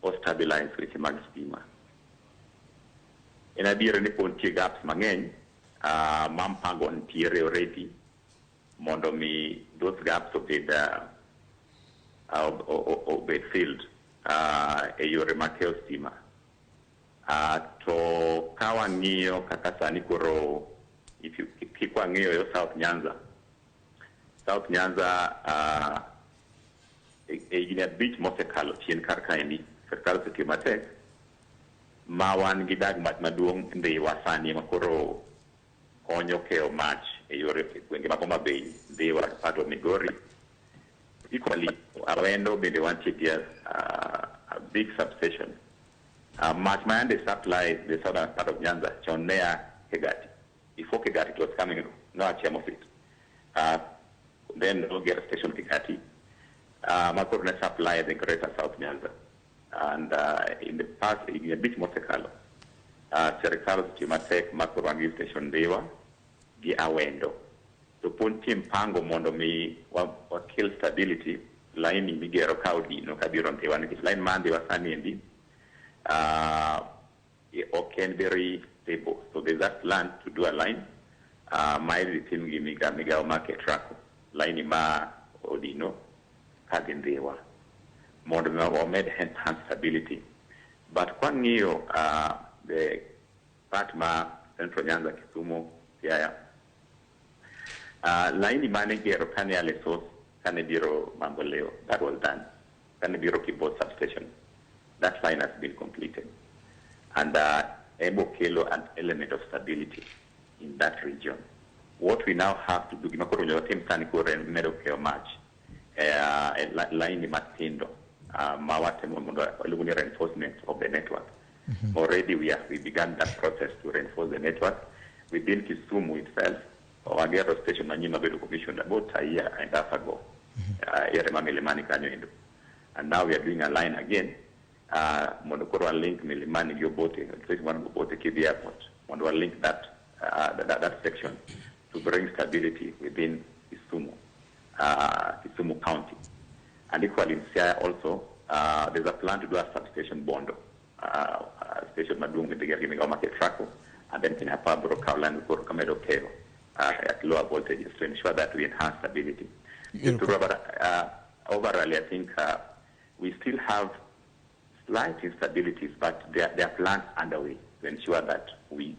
o stabilize weche mag stima. En adier ni pod nitie gaps mang'eny ma mpango nitiere already mondo mi those gaps obed filled e yore mag keyo stima. To ka wang'iyo kaka sani koro kwang'iyo yo South Nyanza, e higni 5 mosekalo chien kar kaendi sirikal osetiyo matek ma wan gi dag mach maduong' Ndhiwa sani ma koro konyo keyo mach e yore gwenge mag Homa Bay, Ndhiwa, part of Migori. Equally, Awendo bende wantie gi a big substation. Mach ma yande supply the southern part of Nyanza chon ne a Kegati. Before Kegati it was coming, now Chiamofit. Then Ogera station Kegati. Ma koro ne supply the greater South Nyanza. And in the past, in a bit mosekalo, sirikal osetiyo matek ma koro wan gi station Ndhiwa gi Awendo. To pod nitie mpango mondo mi wakel stability line migero ka Odino kabiro Ndhiwa nikech line mar Ndhiwa sani endi ok en very stable. So there's that plan to do a line Ma idhi tim gi migawo mar Ketraco, laini ma Odino kadhi Ndhiwa mondo mi wamed enhance stability. But kwang'iyo the part ma Central Nyanza, Kisumu, Siaya, laini mane gero kane Alesos, kane biro Mamboleo, that was done. Kane biro Kibos substation, that line has been completed. And ebo kelo an element of stability in that region. What we now have to do, gima koro onego watim sani koro en medo keyo mach laini matindo ma watemo mondo waluongo ni reinforcement of the network. Already we began that process to reinforce the network. Within Kisumu itself, wagero station manyien mabedo commissioned about a year and a half ago. Ere ma Milimani kanyo endo. And now we are doing a line again mondo koro wa link Milimani gi Obote, station mar Obote kidhi airport, mondo wa link that section to bring stability within Kisumu County. And equally in Siaya also, there's a plan to do a substation Bondo, station maduong' midhi gi migawo mar Ketraco, and then Kenya Power biro kawo line koro kamedo keyo at lower voltages to ensure that we enhance stability. But overall, I think we still have slight instabilities, but there are plans underway to ensure that we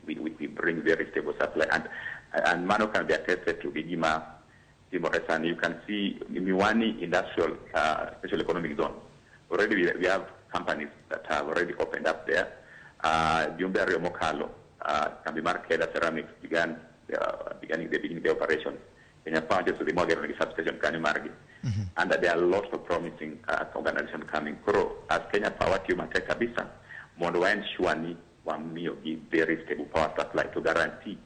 bring very stable supply. And mano can be attested to gima timore sani. You can see Miwani Industrial Special Economic Zone. Already we have companies that have already opened up there. Jumbe ariyo mokalo, kambi mar Keda Ceramics beginning the operation. Kenya Power just the mwagero nigi substation kanyo margi. And there are lots of promising organizations coming. Koro, as Kenya Power tiyo matek kabisa, mondo wa ensure ni wamiyo gi very stable power supply to guarantee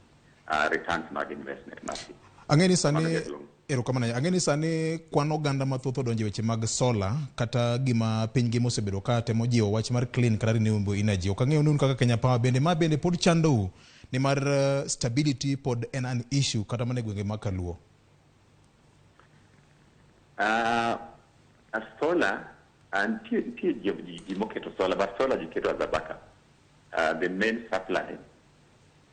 returns mag investment margi. Ang'e ni sani Mano jaduong'. Erokamano ahinya. Ang'e ni sani kwan oganda mathoth odonjo e weche mag solar kata gima piny ngima osebedo ka temo jiwo wach mar clean kata renewable energy. Ok ang'eyo ni un kaka Kenya Power bende ma bende pod chandou nimar stability pod en an issue kata mana e gwenge mag Kaluo. A solar, nitie ji moketo solar, but solar ji keto as a backup. The main supply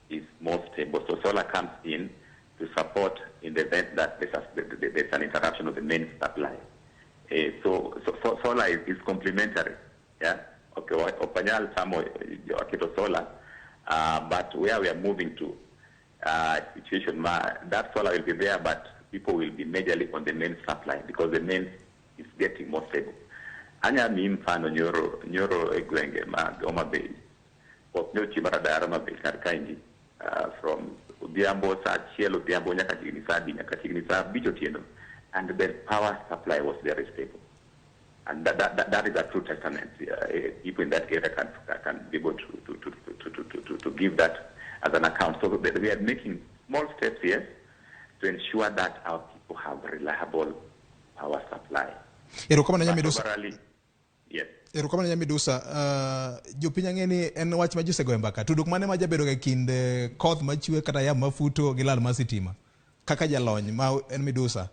is more stable. So solar comes in to support in the event that there's an interruption of the main supply. So solar is complementary. Yeah. Okay. Ok wanyal tamo waketo solar, but where we are moving to situation ma, that solar will be there, but people will be majorly on the main supply because the main is getting more stable. Anya mi mfano nyoro e gwenge mag Homa Bay. Koth nyochwe mar Homa Bay kar kaendi from odhiambo saa achiel odhiambo nyaka chiegni saa adi nyaka chiegni saa abich otieno, and the power supply was very stable. And that is a true testament. People in that area can be able to give that as an account. So we are making small steps here to ensure that our people have reliable power supply. Erokamano But Nyamidusa. overall, yes. Erokamano Nyamidusa. Jopiny ang'e ni en wach ma ji osegoyo mbaka. Tudruok mane ma jabedo e kind koth machwe kata yamo mafuto gi lal mar sitima? Kaka jalony ma en Midusa.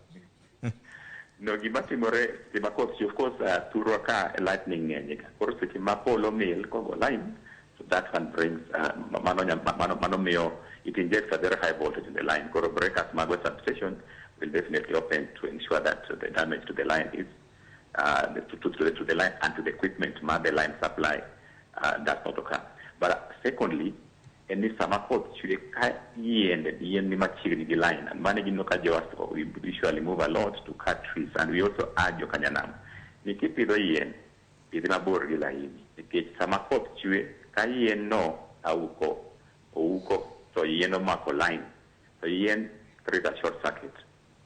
No, gima timore seche ma koth chwe, of course, thurwa ka lightning ng'eny ga. Koro seche ma polo mil kogo line, so that one brings, mano miyo it injects a very high voltage in the line. Koro breakers mago substation will definitely open to ensure that the damage to the line is to the line and to the equipment ma the line supply does not occur. But secondly, en ni sama koth chwe ka yiende yien ni machiegni gi line, and mano gino ka jowa we usually move a lot to cut trees, and we also urge jokanyanam ni kipidho yien, pidhe mabor gi laini, nikech sama koth chwe ka yien no auko ouko to yien omako line, to yien create a short circuit.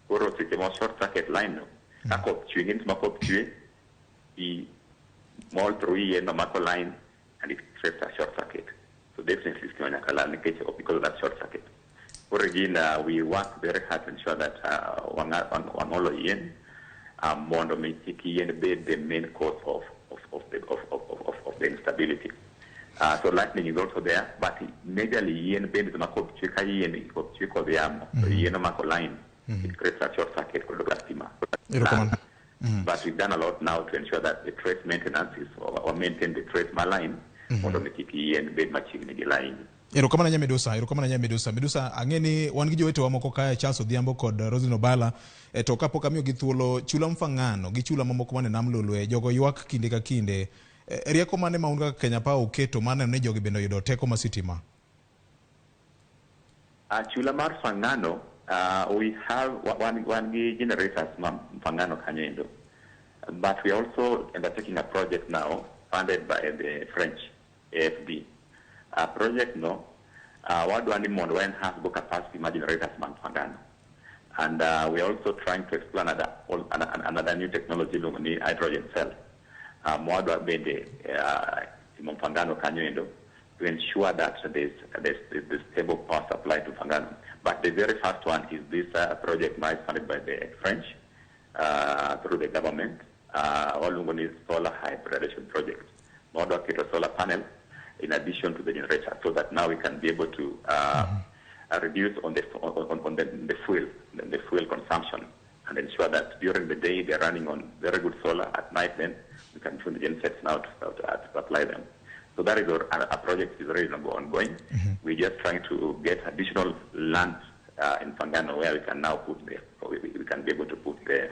Koro seche ma short circuit line no ka koth chwe, ng'eni sama koth chwe pi mol through yien no mako line and it creates a short circuit. So definitely stima nyaka lal nikech because of that short circuit. Koro again, we work very hard to ensure that wang'olo yien mondo mi kik yien bed the main cause of the instability. So lightning is also there, but majorly yien bende sama koth chwe ka yien koth chwe kod yamo, to yien omako line, it creates a short circuit kod ka stima. Erokamano. But we've done a lot now to ensure that the trace maintenance is or maintain the trace mar line mondo mi kik yien bed machiegni gi line. Erokamano ahinya Medusa, erokamano ahinya Medusa. Medusa, ang'e ni wan gi jowetewa moko kae Charles Odhiambo kod Roslyn Obala e, to kapok amiyogi thuolo chula Mfangano gi chula mamoko mane nam Lolwe jogo ywak kinde ka kinde. E, rieko mane ma un kaka Kenya Power uketo mar neno ni jogi bende oyudo teko mar sitima? Chula mar Mfangano, we have wan gi generators ma Mfangano kanyo endo. But we are also undertaking a project now funded by the French AFD. Project no, wadwa ni mondo wa enhance go capacity mar generators mag Mfangano. And we are also trying to explore another new technology iluongo ni hydrogen cell. Mwadwa bende timo Mfangano kanyo endo to ensure that there's stable power supply to Mfangano. But the very first one is this project now is funded by the French through the government. Waluongo ni solar hybridization project. Mwadwa keto solar panel in addition to the generator so that now we can be able to reduce on the fuel consumption and ensure that during the day they're running on very good solar. At night then we can tune the gensets now to supply them. So that is a project is already ongoing. We're just trying to get additional land in Mfangano where we can now put the, we can be able to put the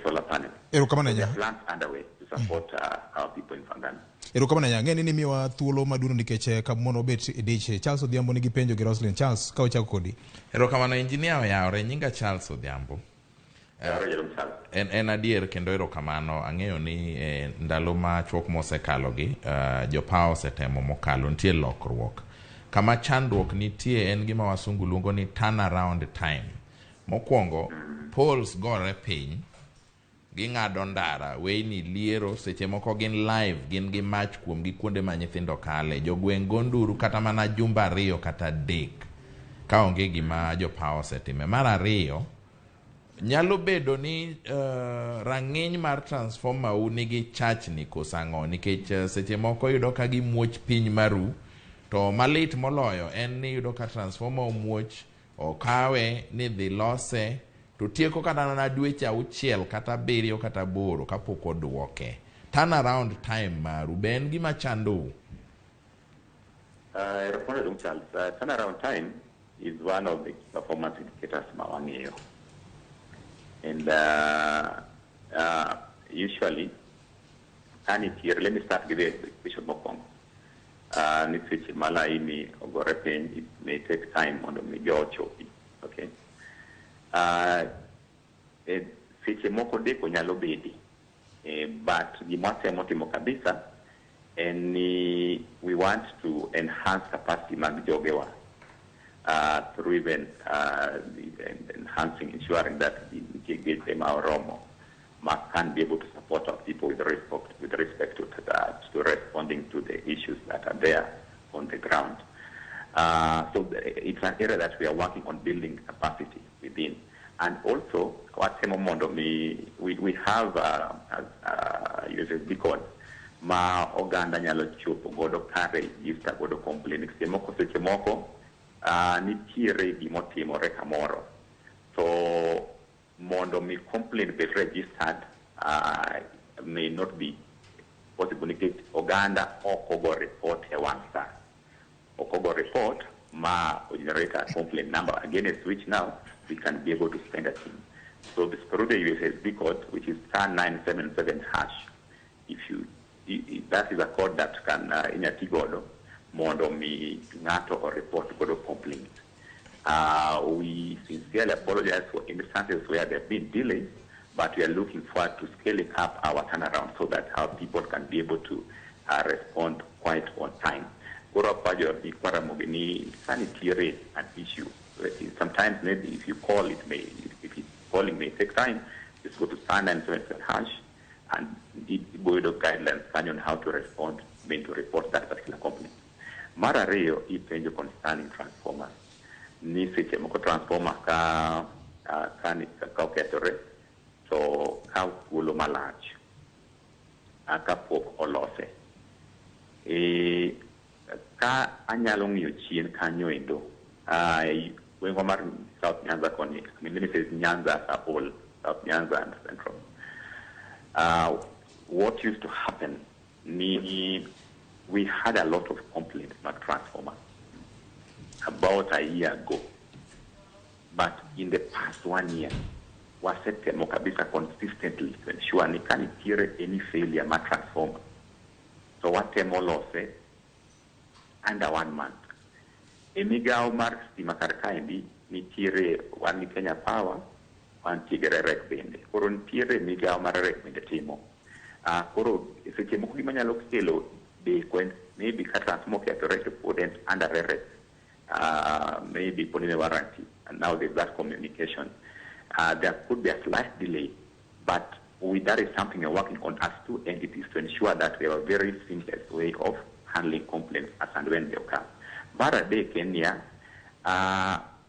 solar panel. Erokamano So there ahinya. are plans underway to support our people in Mfangano. Erokamano ahinya. Ang'e ni nimiwa thuolo maduong' nikech mondo obet e dich. Charles Odhiambo nigi penjo gi Roslyn. Charles, ka wachako kodi. Erokamano engineer oyawre, nyinga Charles Odhiambo. En adier kendo erokamano ang'eyo ni ndalo machuok mosekalogi jopawa osetemo mokalo nitie lokruok kama chandruok nitie en gima wasungu luongo ni turnaround time mokwongo poles gore piny ging'ado ndara weyni liero seche moko gin live gin gi mach kuomgi kuonde ma nyithindo kale jogweng' go nduru kata mana jumbe ariyo kata adek ka onge gima jopawa osetime mar ariyo nyalo bedo ni rang'iny mar transformer u nigi chachni koso ang'o nikech seche moko iyudo ka gimuoch piny maru to malit moloyo en ni iyudo ka transformer omuoch okawe ni dhi lose to tieko kata mana dweche auchiel kata abiriyo kata aboro kapok oduoke turnaround time maru be en gima chandou Erokamano Charles. Turnaround time is one of the performance indicators ma wang'iyo. And usually, ka nitiere, let me start with the question mokwongo. Ni seche ma laini ogore piny, it may take time mondo mi jo ochopi. Okay? Seche moko deko nyalo bedi. But gima watemo timo kabisa en ni we want to enhance capacity mag jogewa through even enhancing, ensuring that nitie geche ma oromo ma can be able to support our people with respect to responding to the issues that are there on the ground. So it's an area that we are working on building capacity within. And also, watemo mondo mi, we have USSD code ma oganda nyalo chopo godo ka register godo complaint. Seche moko nitiere gimotimore kamoro. So mondo mi complaint bed registered may not be possible nikech oganda ok ogo report e wang' sa. Ok ogo report ma generate a complaint number against which now we can be able to send a team. So this through the USSD code, which is *977#, if you that is a code that can inya ti godo mondo mi ng'ato o report godo complaint. We sincerely apologize for instances where there have been delays, but we are looking forward to scaling up our turnaround so that our people can be able to respond quite on time. Koro akwayo nyikwa Ramogi ni ka nitiere an issue, sometimes maybe if you call it may, if it, calling may take time, just go to *977# and iboyudo guidelines kanyo on how to respond, mean to report that particular complaint. Mar ariyo, ipenjo concerning transformers. Ni seche moko transformer ka okethore to kawo thuolo malach kapok olose. Ka anyalo ng'iyo chien kanyo endo, gweng'wa mar South Nyanza koni, I mean, let me say Nyanza as a whole, South Nyanza and Central. What used to happen ni We had a lot of complaints about transformers about a year ago. But in the past one year, wasetemo kabisa consistently to ensure ni ka nitiere any failure mar transformer, to watemo lose under one month. E migawo mar stima kar kaendi, nitiere wan gi Kenya Power, wantie gi REREC bende. Koro nitiere migawo mar REREC bende timo. Koro seche moko gima nyalo kelo deko en maybe ka transformer okethore to pod en under REREC. Maybe pod en e warranty, and now there's that communication. There could be a slight delay, but that is something we're working on as two entities to ensure that we have a very seamless way of handling complaints as and when they occur. Mar adek en niya,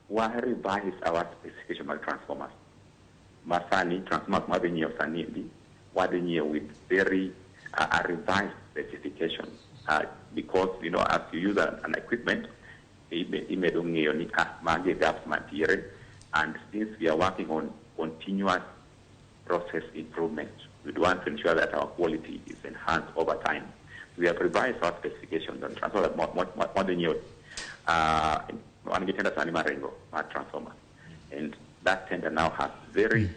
wa revise our specification mag transformers. Masani, transformers madhi nyiewo sani endi, wadhi nyiewo with very a revised specification. Because, as you use an equipment, imedo ng'eyo ni magi gaps mantiere, and since we are working on continuous process improvement, we want to ensure that our quality is enhanced over time. We have revised our specifications on transformer more than you. Wan gi tender sani maringo mar transformer, and that tender now has very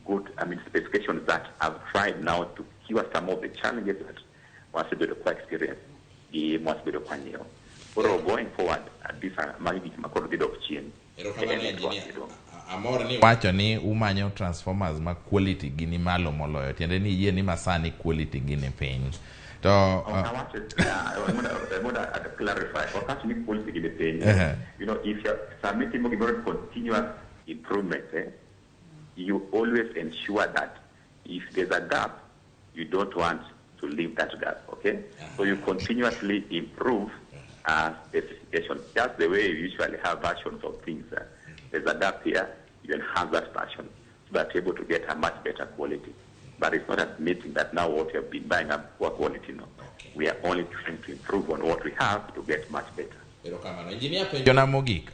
good, I mean, specifications that have tried now to cure some of the challenges that wasebedo kwa experience gi mwasebedo kwa nyiewo. Koro going forward, these are magi gik ma koro dhi dok chien. Erokamano, E network engineer. maduong'. Amor ni wacho ni umanyo transformers ma quality gi ni malo moloyo, tiende ni yie ni masani quality gi ni piny. To Ok awacho, I want to clarify. Ok awacho ni quality gi ni piny. If you're submitting gimoro continuous improvement, you always ensure that if there's a gap, you don't want to leave that gap, okay? So you continuously improve specification, just the way you usually have versions of things. There's a gap here, you enhance that version so that you're able to get a much better quality. But it's not admitting that now what you have been buying are poor quality, no. We are only trying to improve on what we have to get much better. Erokamano. Engineer, penjona mogik.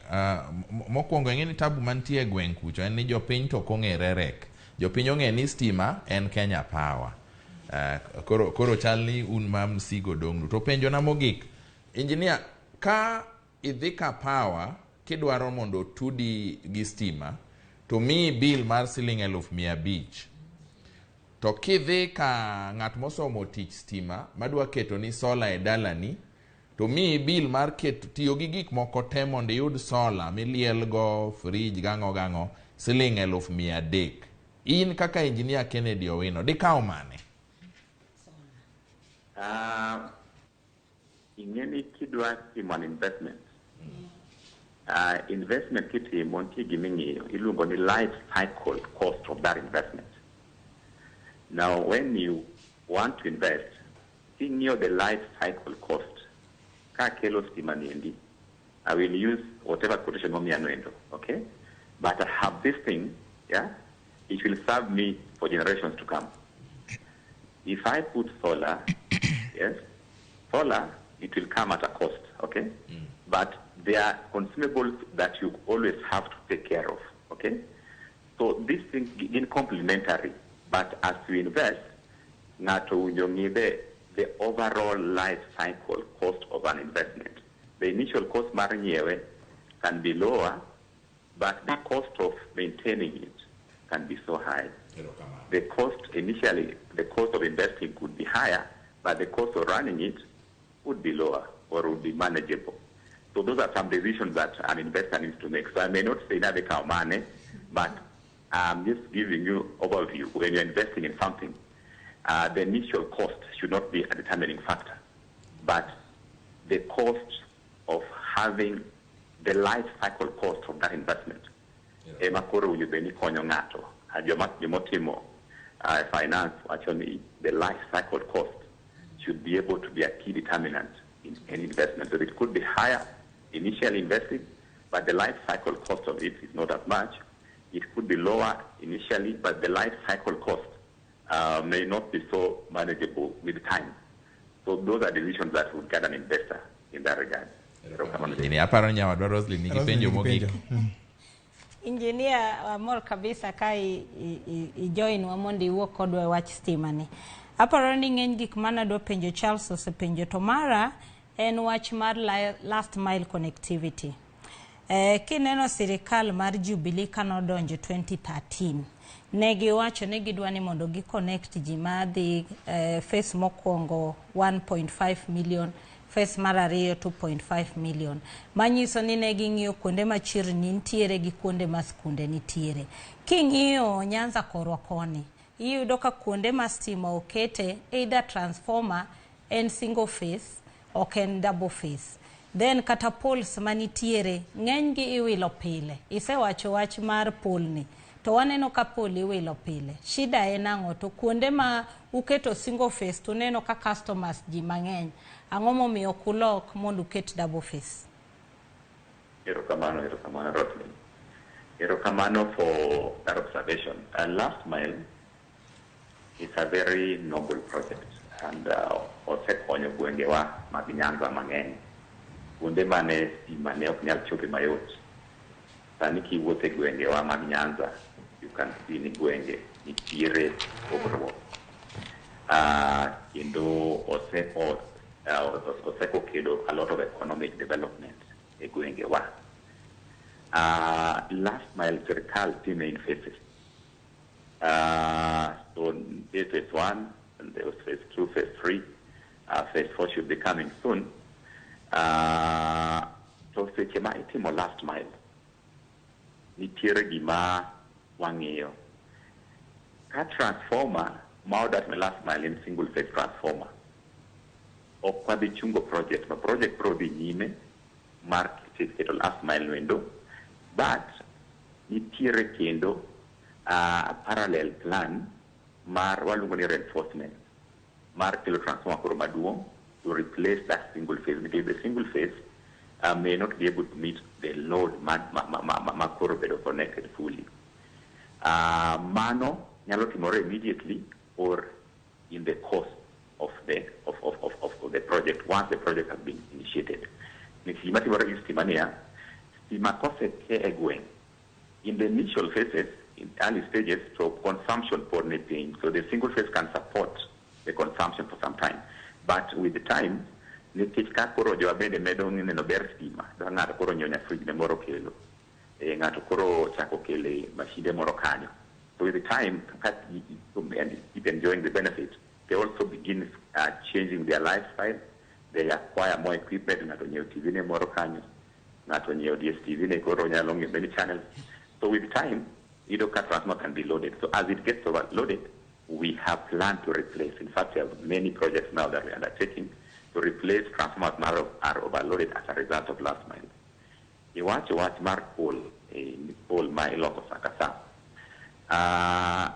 Mokwongo ing'e ni tabu mantie e gweng' kucho en ni jopiny to ok ong'e REREC. Jopiny ong'e ni stima en Kenya Power. Koro chal ni un ma msigo dong'nu. To penjona mogik, engineer, ka idhi ka power kidwaro mondo otudi gi stima to miyi bill mar siling 500,000. To kidhi ka ng'at mosomo tich stima madwa keto ni sola e dalani to miyi bill mar keto tiyo gi gik moko te mondo iyud sola milielgo fridge gang'o gang'o siling 300,000. In kaka engineer Kennedy Owino dikaw mane? Ing'e ni kidwa timo an investment, investment kitimo nitie gima ing'iyo iluongo ni life cycle cost of that investment. Now when you want to invest, king'iyo the life cycle cost, ka kelo stima niendi, I will use whatever quotation momiya noendo, okay? But I have this thing, yeah? It will serve me for generations to come. If I put solar, yes, solar, it will come at a cost, okay? But there are consumables that you always have to take care of, okay? So this thing is complementary, but as you invest, ng'ato owinjo ng'i the overall life cycle cost of an investment. The initial cost mar nyiewe can be lower, but the cost of maintaining it can be so high. The cost initially, the cost of investing could be higher, but the cost of running it would be lower or would be manageable. So those are some decisions that an investor needs to make. So I may not say that money, but I'm just giving you overview. When you're investing in something, the initial cost should not be a determining factor, but the cost of having the life cycle cost of that investment. Ema koro owinjo bed ni konyo ng'ato. Jomotimo finance, actually, the life cycle cost should be able to be a key determinant in any investment. So it could be higher initially invested, but the life cycle cost of it is not as much. It could be lower initially, but the life cycle cost may not be so manageable with time. So those are decisions that would guide an investor in that regard. Aparo nyawadwa Roslyn nigi penjo mogik. Engineer, amor kabisa ka i join wa mondo iwuo kodwa e wach stima ni. Aparo ni ng'eny gik manadwa penjo Charles osepenjo to mara en wach mar last mile connectivity. Kineno sirikal mar Jubilee kanodonjo 2013, ne giwacho ni gidwa ni mondo gi connect ji madhi phase mokwongo 1.5 million, phase mar ariyo 2.5 million. Manyiso ni ne ging'iyo kuonde ma chirni nitiere gi kuonde ma skunde nitiere. King'iyo Nyanza korwa koni, iyudo ka kuonde ma stima okete either transformer en single phase ok en double phase. Then kata poles manitiere ng'eny gi iwilo pile. Isewacho wach mar pole ni. To waneno ka pole iwilo pile. Shida en ang'o? To kuonde ma uketo single phase to uneno ka customers ji mang'eny. Ang'o momiyo ok ulok mondo uket double phase? Erokamano, erokamano, Roslyn. Erokamano for that observation. Last mile is a very noble project and osekonyo gwengewa mag Nyanza mang'eny. Kuonde mane stima ne ok nyal chope mayot. Sani kiwuotho e gwengewa mag Nyanza, you can see ni gwenge nitiere pogruok. Kendo oseko kelo a lot of economic development e gwengewa. Last mile sirikal time in phases. So there's phase 1, and there was phase 2, phase 3. Phase 4 should be coming soon. To seche ma itimo last mile, nitiere gima wang'iyo. Ka transformer ma odak ne last mile en single phase transformer, ok wadhi chungo project, ma project biro dhi nyime mar keto last mile noendo, but nitiere kendo parallel plan mar waluongo ni reinforcement mar kelo transformer koro maduong' to replace that single phase, because the single phase may not be able to meet the load ma koro bedo connected fully. Mano nyalo timore immediately or in the course of the project once the project has been initiated. Nikech gima timore gi stima niya, stima koseke e gweng', in the initial phases, in early stages, so consumption pod ni piny, so the single phase can support the consumption for some time. But with the time, nikech ka koro jowa bende medo neno ber stima, dwa ng'ato koro nyiewo fridge ne moro kelo, ng'ato koro chako kele mashinde moro kanyo. So with the time, and keep enjoying the benefit, they also begin changing their lifestyle. They acquire more equipment, ng'ato nyiewo TV ne moro kanyo, ng'ato nyiewo DSTV ne koro nyalo ng'iyo many channels. So with time, ka transformer can be loaded. So as it gets overloaded, we have planned to replace. In fact, we have many projects now that we are undertaking to replace transformers that are overloaded as a result of last mile. Iwacho wach mar pole, pole ma iloko sa ka sa.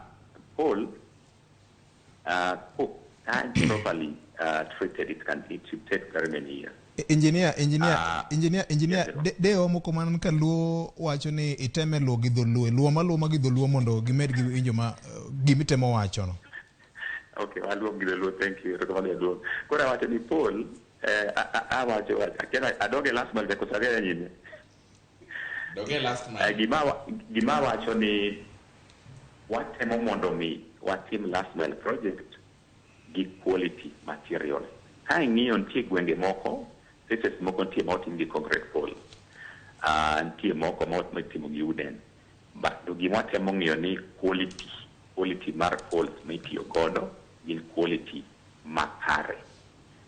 Pole, properly treated, it should take very many years. Engineer, de omo komano ka luo wacho ni iteme luo gi dholuo, luo maluo ma gi dholuo mondo gimed gi winjo ma gimitemo wacho no. Okay, waluo gi dholuo, thank you. Erokamano jaduong'. Koro awacho ni pole, awacho adoge last mile koso adhi nyime. Doge last mile. Gima wacho ni watemo mondo mi watim last mile project gi quality material. Ka ing'iyo nitie gwenge moko, places moko nitie ma otim gi concrete pole, nitie moko ma itimo gi wooden. But to gima watemo ng'iyo ni quality mar poles mitiyo godo gin quality makare.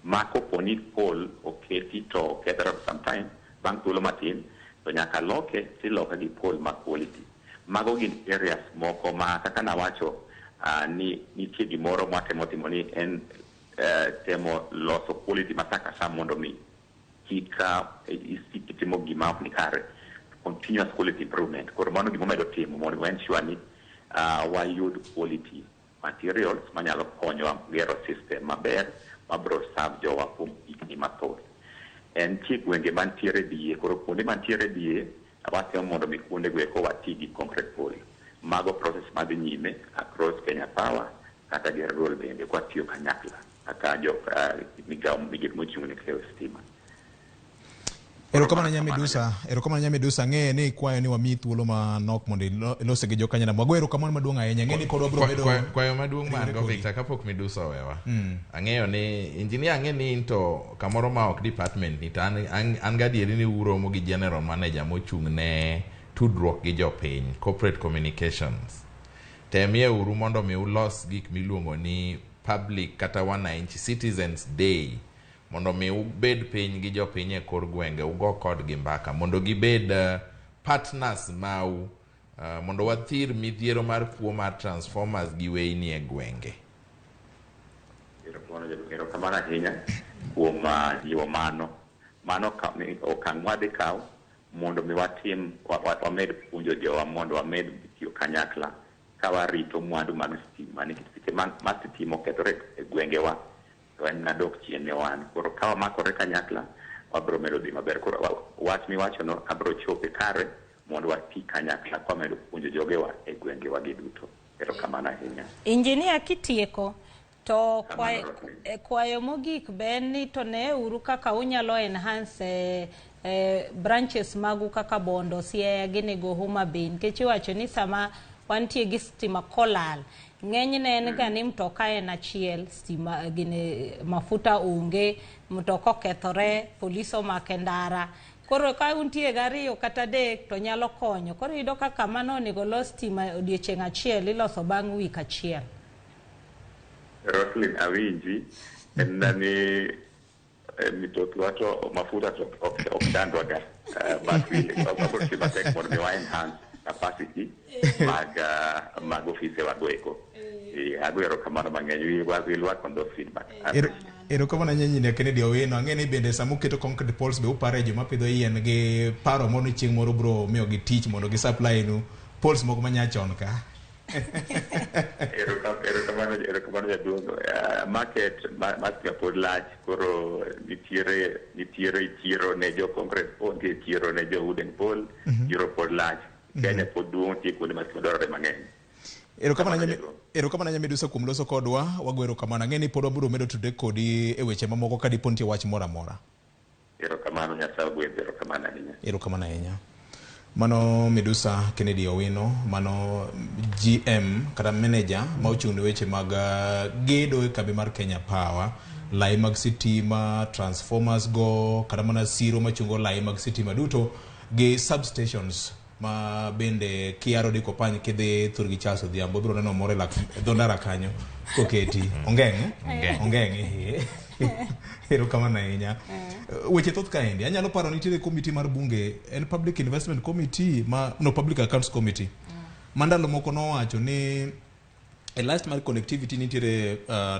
Ma kopo ni pole oketi to okethore sometime, bang' thuolo matin, to nyaka loke, tiloke gi pole ma quality. Mago gin areas moko ma kaka nawacho ni nitie gimoro mwatemo timo ni en temo loso quality ma sa ka sa mondo mi kik isik itimo gima ok ni kare. Continuous quality improvement. Koro mano gima wamedo timo mondo wa ensure ni wayud quality materials manyalo konyowa gero system maber mabiro serve jowa kuom higni mathoth. Nitie gwenge mantiere diye, koro kuonde mantiere diye watemo mondo mi kuonde go eko wati gi concrete pole. Mago process madhi nyime across Kenya Power kata gi rural bende kwatiyo kanyakla kaka jo migawo migepe mochung' ne keyo stima. Erokamano Nyamidusa, erokamano Nyamidusa, ang'e ni ikwayo ni wamiyi thuolo manok mondo ilose gi jokanyanam. Wago erokamano maduong' ahinya. Ang'e ni pod wabiro bedo Kwayo maduong' ma an riwre go kodi. Victor kapok Midusa owewa. Ang'eyo ni engineer ang'e ni in to kamoro ma ok department ni to an gadieri ni uromo gi general manager mochung' ne tudruok gi jopiny, corporate communications. Temie uru mondo mi ulos gik miluongo ni public kata wananchi Citizens Day mondo mi ubed piny gi jopiny e kor gwenge ugo kodgi mbaka mondo gibed partners mau mondo wathir midhiero mar kuo mar transformers gi weyni e gwenge. Erokamano ahinya kuom jiwo mano. Mano okang' mwadhi kawo mondo mi watim wamed puonjo jowa mondo wamed tiyo kanyakla ka warito mwandu mag stima nikech seche ma sitima okethore e gwengewa to en nadok chien ne wan. Koro ka wamakore kanyakla wabiro medo dhi maber. Koro wach miwachono abiro chope kare mondo wati kanyakla ka wamedo puonjo jogewa e gwengewa gi duto. Erokamano ahinya. Injinia kitieko to kwayo mogik be en ni to neuru kaka unyalo enhance branches magu kaka Bondo, Siaya gini go Homa Bay nikech iwacho ni sama wantie gi stima kolal ng'enyne en ga ni mtoka en achiel, stima gini mafuta onge, mtoka okethore, polis omake ndara. Koro ka untie gariyo kata adek to nyalo konyo. Koro iyudo ka kama nonego los stima odiochieng' achiel iloso bang' wik achiel. Roslyn awinji en ni mitokwa to mafuta to ok chandwa ga but we wabiro tiyo matek mondo mi wa enhance capacity mag ofise wago eko. Ago erokamano mang'eny. We will work on those feedback. Erokamano ahinya Engineer Kennedy Owino. Ang'e ni bende sama uketo concrete poles be upare joma pidho yien gi paro moro ni chieng' moro biro miyogi tich mondo gi supply nu poles moko manyachon ka. Erokamano jaduong'. Market mar stima pod lach koro nitiere chiro ne jo concrete pole, nitie chiro ne jo wooden pole, chiro pod lach. Kenya pod duong' nitie kuonde ma stima dwarore mang'eny. Erokamano Nyamidusa kuom loso kodwa, wago erokamano. Ang'e ni pod wabiro medo tudre kodi e weche mamoko ka dipo nitie wach moro amora. Erokamano, Nyasaye ogwedhi, erokamano ahinya. Erokamano ahinya. Mano Midusa Kennedy Owino, mano GM kata manager ma ochung' ne weche mag gedo e kambi mar Kenya Power, lai mag sitima, transformers go, kata mana siro machungo lai mag sitima duto gi substations ma bende kiaro diko pany kidhi thurgi Charles Odhiambo ibiro neno moro e lak dho ndara kanyo koketi. Ongeng'? Ongeng'. Ongeng', erokamano ahinya. Weche thoth kaendi. Anyalo paro nitiere committee mar bunge, en Public Investment Committee ma no Public Accounts Committee. Ma ndalo moko nowacho ni e last mar connectivity nitiere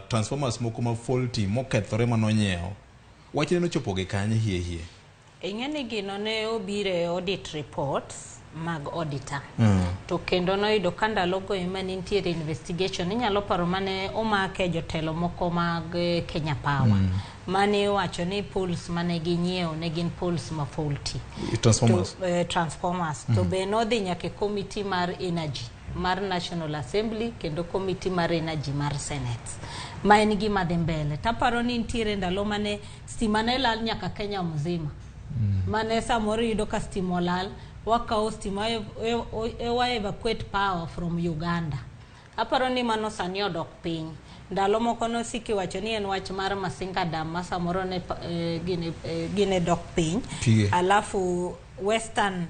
transformers moko ma faulty mokethore manonyiew. Wachne nochopo gi kanye hie hie? Ing'e ni gino ne obiro e audit reports mag auditor. To kendo noyudo ka ndalogo ema nitiere investigation, inyalo paro mane omake jotelo moko mag Kenya Power. Mane iwacho ni poles mane ginyiewo ne gin poles ma faulty. Transformers. To, transformers. To be nodhi nyaka e committee mar energy mar National Assembly kendo committee mar energy mar Senate. Ma en gima dhi mbele. Taparo ni nitiere ndalo mane stima ne lal nyaka Kenya mzima. Mane samoro iyudo ka stima olal, wakawo stima wa evacuate power from Uganda. Aparo ni mano sani odok piny. Ndalo moko nosiki wacho ni en wach mar Masinga Dam ma samoro ne gine dok piny. Pige. Alafu Western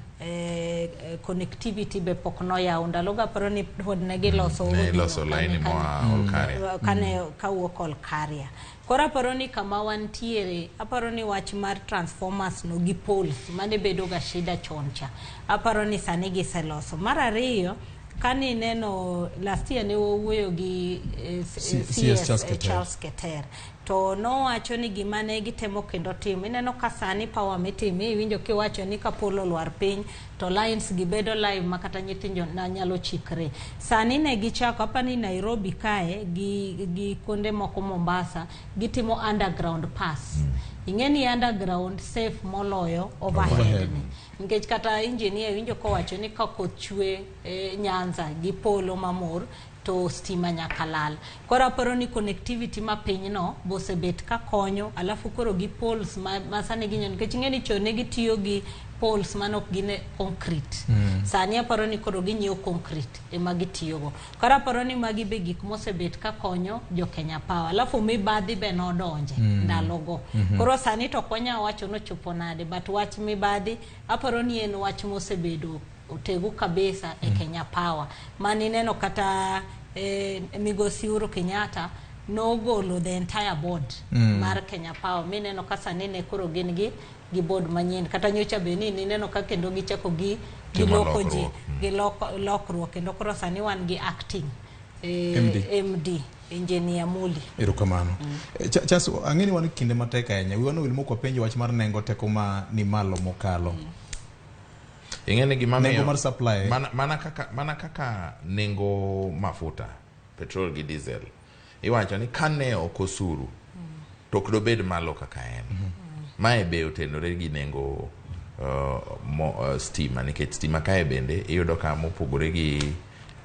connectivity be pok noyaw. Ndalogo aparo ni pod ne giloso Ne iloso laini moa Olkaria. Kane kawuok Olkaria. Koro aparo ni kama wantiere, aparo ni wach mar transformers no gi poles mane bedo ga shida chon cha. Aparo ni sani giseloso. Mar ariyo, kane ineno last year ne wawuoyo gi CS Charles Keter. Charles Keter. To nowacho ni gima ne gitemo kendo timo. Ineno ka sani power mitimo, iwinjo kiwacho ni ka polo olwar piny to lines gi bedo live ma kata nyithindo na nyalo chikre. Sani ne gichako, apa ni Nairobi kae gi kuonde moko Mombasa, gitimo underground pass. Ing'e ni underground safe moloyo overhead Overhead. ni. Nikech kata engineer winjo kowacho ni ka koth chwe Nyanza gi polo mamor to stima nyaka lal. Koro aparo ni connectivity ma pinyno bosebet ka konyo, alafu koro gi poles ma sani ginyo, nikech ing'e ni chon ne gitiyo gi poles mane ok gin concrete. Sani aparo ni koro ginyiewo concrete ema gitiyogo. Koro aparo ni magi be gik mosebet ka konyo jo Kenya Power. Alafu mibadhi be nodonje ndalogo. Koro sani to ok wanyal wacho nochopo nade, but wach mibadhi aparo ni en wach mosebedo otegu kabisa e Kenya Power. Mani neno kata Migosi Uhuru Kenyatta nogolo the entire board mar Kenya Power. Mineno ka sani ne koro gin gi board manyien. Kata nyocha be ni nineno ka kendo gichako gi Timo giloko ji lokruok. Giloko lokruok kendo koro sani wan gi acting MD. MD Engineer Muli. Erokamano. Chas, ang'e ni wan e kinde matek ahinya. Wiwa nowil mok wapenjo wach mar nengo teko ma ni malo mokalo. Ing'e ni gima Nengo miyo- mar supply. Mana kaka nengo mafuta, petrol gi diesel, iwacho ni kane ok osuru to ok dobed malo kaka en. Mae be otenore gi nengo stima, nikech stima kae bende iyudo ka mopogore gi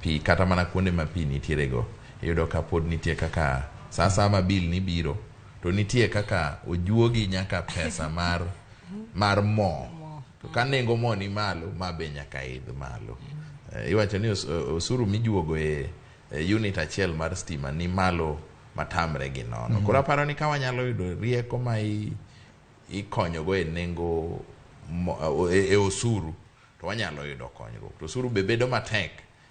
pi, kata mana kuonde ma pi nitiere go, iyudo ka pod nitie kaka sa asaya ma bill ni biro to nitie kaka ojuogi nyaka pesa mar mo. To ka nengo mo ni malo, ma be nyaka idh malo. Iwacho ni osuru mijuogo e unit achiel mar stima ni malo matamre gi nono. Koro aparo ni ka wanyalo yudo rieko ma ikonyogo e nengo e osuru, to wanyalo yudo konyruok. To osuru be bedo matek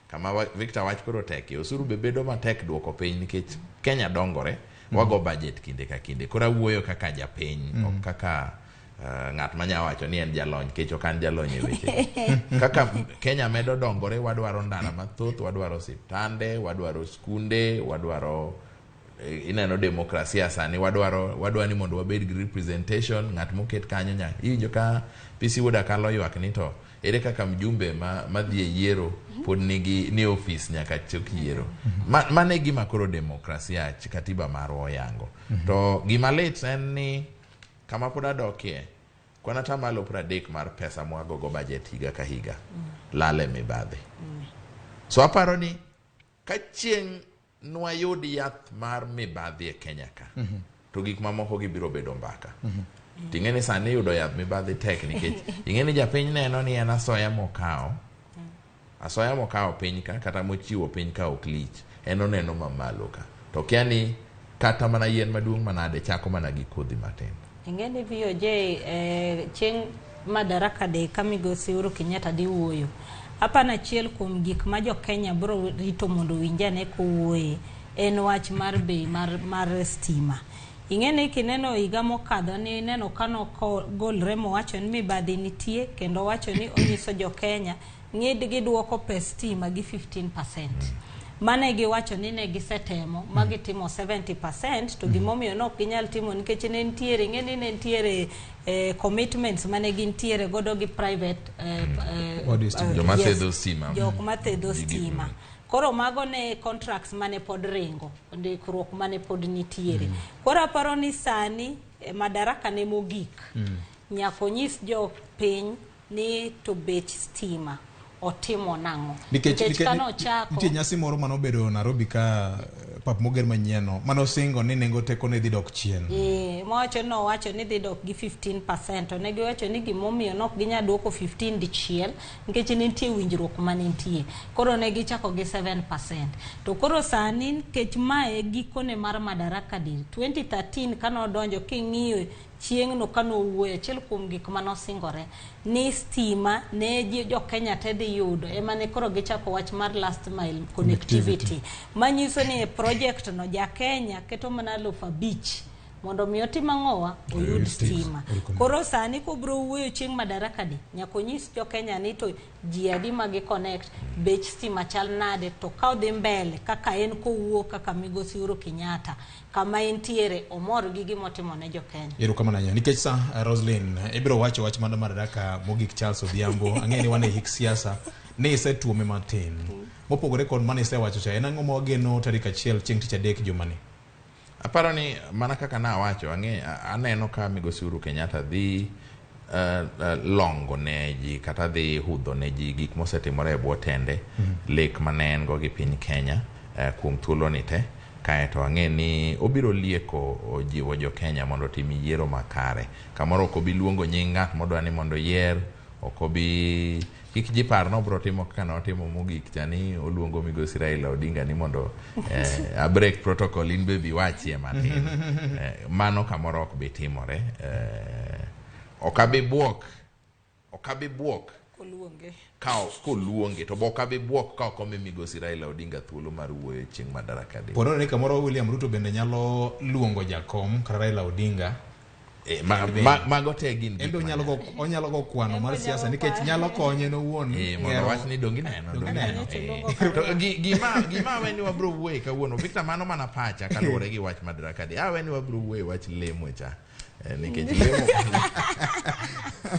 kama Victor wach koro tekie. Osuru be bedo matek duoko piny nikech Kenya dongore, wago budget kinde ka kinde. Koro awuoyo kaka japiny, ok kaka ng'at manya wacho ni en jalony, nikech ok an jalony e weche. Kaka Kenya medo dongore, wadwaro ndara mathoth, wadwaro osiptande, wadwaro skunde, wadwaro ineno demokrasia sani, wadwa ni mondo wabed gi representation. Ng'at moket kanyo nyaka iwinjo ka PC Wuod Akalo ywak ni to ere kaka mjumbe ma madhi e yiero pod nigi ni ofis nyaka chok yiero. Mano e gima koro demokrasia katiba marwa oyango. To gima lit en ni kama pod adokie, kwan atamalo 30 mar pesa mwagogo budget higa ka higa lal e mibadhi. So aparo ni ka chieng' nwayud yath mar mibadhi e Kenya ka, to gik mamoko gi biro bedo mbaka. Ting'e ni sani yudo yath mibadhi tek, nikech ing'e ni japiny neno ni en asoya mokawo, asoya mokawo piny ka kata mochiwo piny ka ok lich, en oneno mamalo ka to kia ni kata mana yien maduong' manade chako mana gi kodhi matin. Ing'e ni VOJ chieng' Madaraka Day ka Migosi Uhuru Kenyatta dhi wuoyo. Apano achiel kuom gik ma jo Kenya biro rito mondo owinj ane kowuoye en wach mar bei mar stima. Ing'e ni kineno higa mokadho ni ineno ka nogolre mowacho ni mibadhi nitie, kendo owacho ni onyiso jo Kenya ni giduoko pes stima gi 15%. Mane giwacho ni ne gisetemo ma gitimo 70%, to gimomiyo ne ok ginyal timo nikech ne nitiere, ing'e ni ne nitiere commitments mane gintiere godo gi private Body stima. Joma thedho stima. Jok mathedho stima. Koro mago ne contracts mane pod ringo, ndikruok mane pod nitiere. Koro aparo ni sani madaraka ne mogik nyaka onyis jopiny ni to bech stima otimo nang'o. Nikech kane ochako nitie nyasi moro manobedo Nairobi ka pap moger manyien no manosingo ni nengo teko ne dhi dok chien. Mowacho nowacho ni dhi dok gi 15%, to ne giwacho ni gimomiyo nok ginyal duoko 15 dichiel nikech nitie winjruok mane nitie. Koro ne gichako gi 7%. To koro sani nikech mae gikone mar Madaraka Day 2013 kanodonjo, king'iyo chieng'no kanowuoyo, achiel kuom gik manosingore ni stima ne jo Kenya te dhi yudo, ema ne koro gichako wach mar last mile connectivity, manyiso ni e project no ja Kenya keto mana 5,000 mondo mi otim ang'owa oyud stima. Koro sani kobro wuoyo chieng' Madaraka Day, nyaka onyis jo Kenya ni to ji adi ma gi connect, bech stima chal nade, to ka odhi mbele kaka en kowuok kaka Migosi Uhuru Kenyatta kama entiere omor gi gimotimo ne jo Kenya. Erokamano ahinya. Nikech sa Roslyn, ibiro wacho wach mar Madaraka mogik. Charles Odhiambo, ang'e ni wan e hik siasa, ni isetuome matin. Mopogore kod mane isewacho cha, en ang'o ma wageno tarik 1 chieng' tich adek jumani? Aparo ni mana kaka nawacho, ang'e aneno ka Migosi Uhuru Kenyatta dhi longo ne ji kata dhi hudho ne ji gik mosetimore e bwo tende, lek mane en go gi piny Kenya. kuom thuolo ni te. Kaeto ang'e ni obiro lieko jiwo jo Kenya mondo otim yiero makare. Kamoro ok obi luongo nying ng'at modwa ni mondo oyier, ok obi kik ji par ni obiro timo kaka notimo mogik cha ni oluongo migosi Raila Odinga ni mondo a break protocol in be bi wachie matin. Mano kamoro ok bi timore. Ok abi buok, ok abi buok Koluonge. Ka koluonge to ok abi buok ka ok omi migosi Raila Odinga thuolo mar wuoyo chieng' Madaraka Day. Ponono ni kamoro William Ruto bende nyalo luongo jakom kata Raila Odinga. Mago te gin En be onyalo go kwano mar siasa nikech nyalo konye en owuon. Mondo wach ni dongi neno. Donge donge ineno? Ineno. To gima awe ni wabro wuoye kawuono Victor, mano mana pacha kaluwore gi wach Madaraka Day. Awe ni wabro wuoye wach lemo cha. Nikech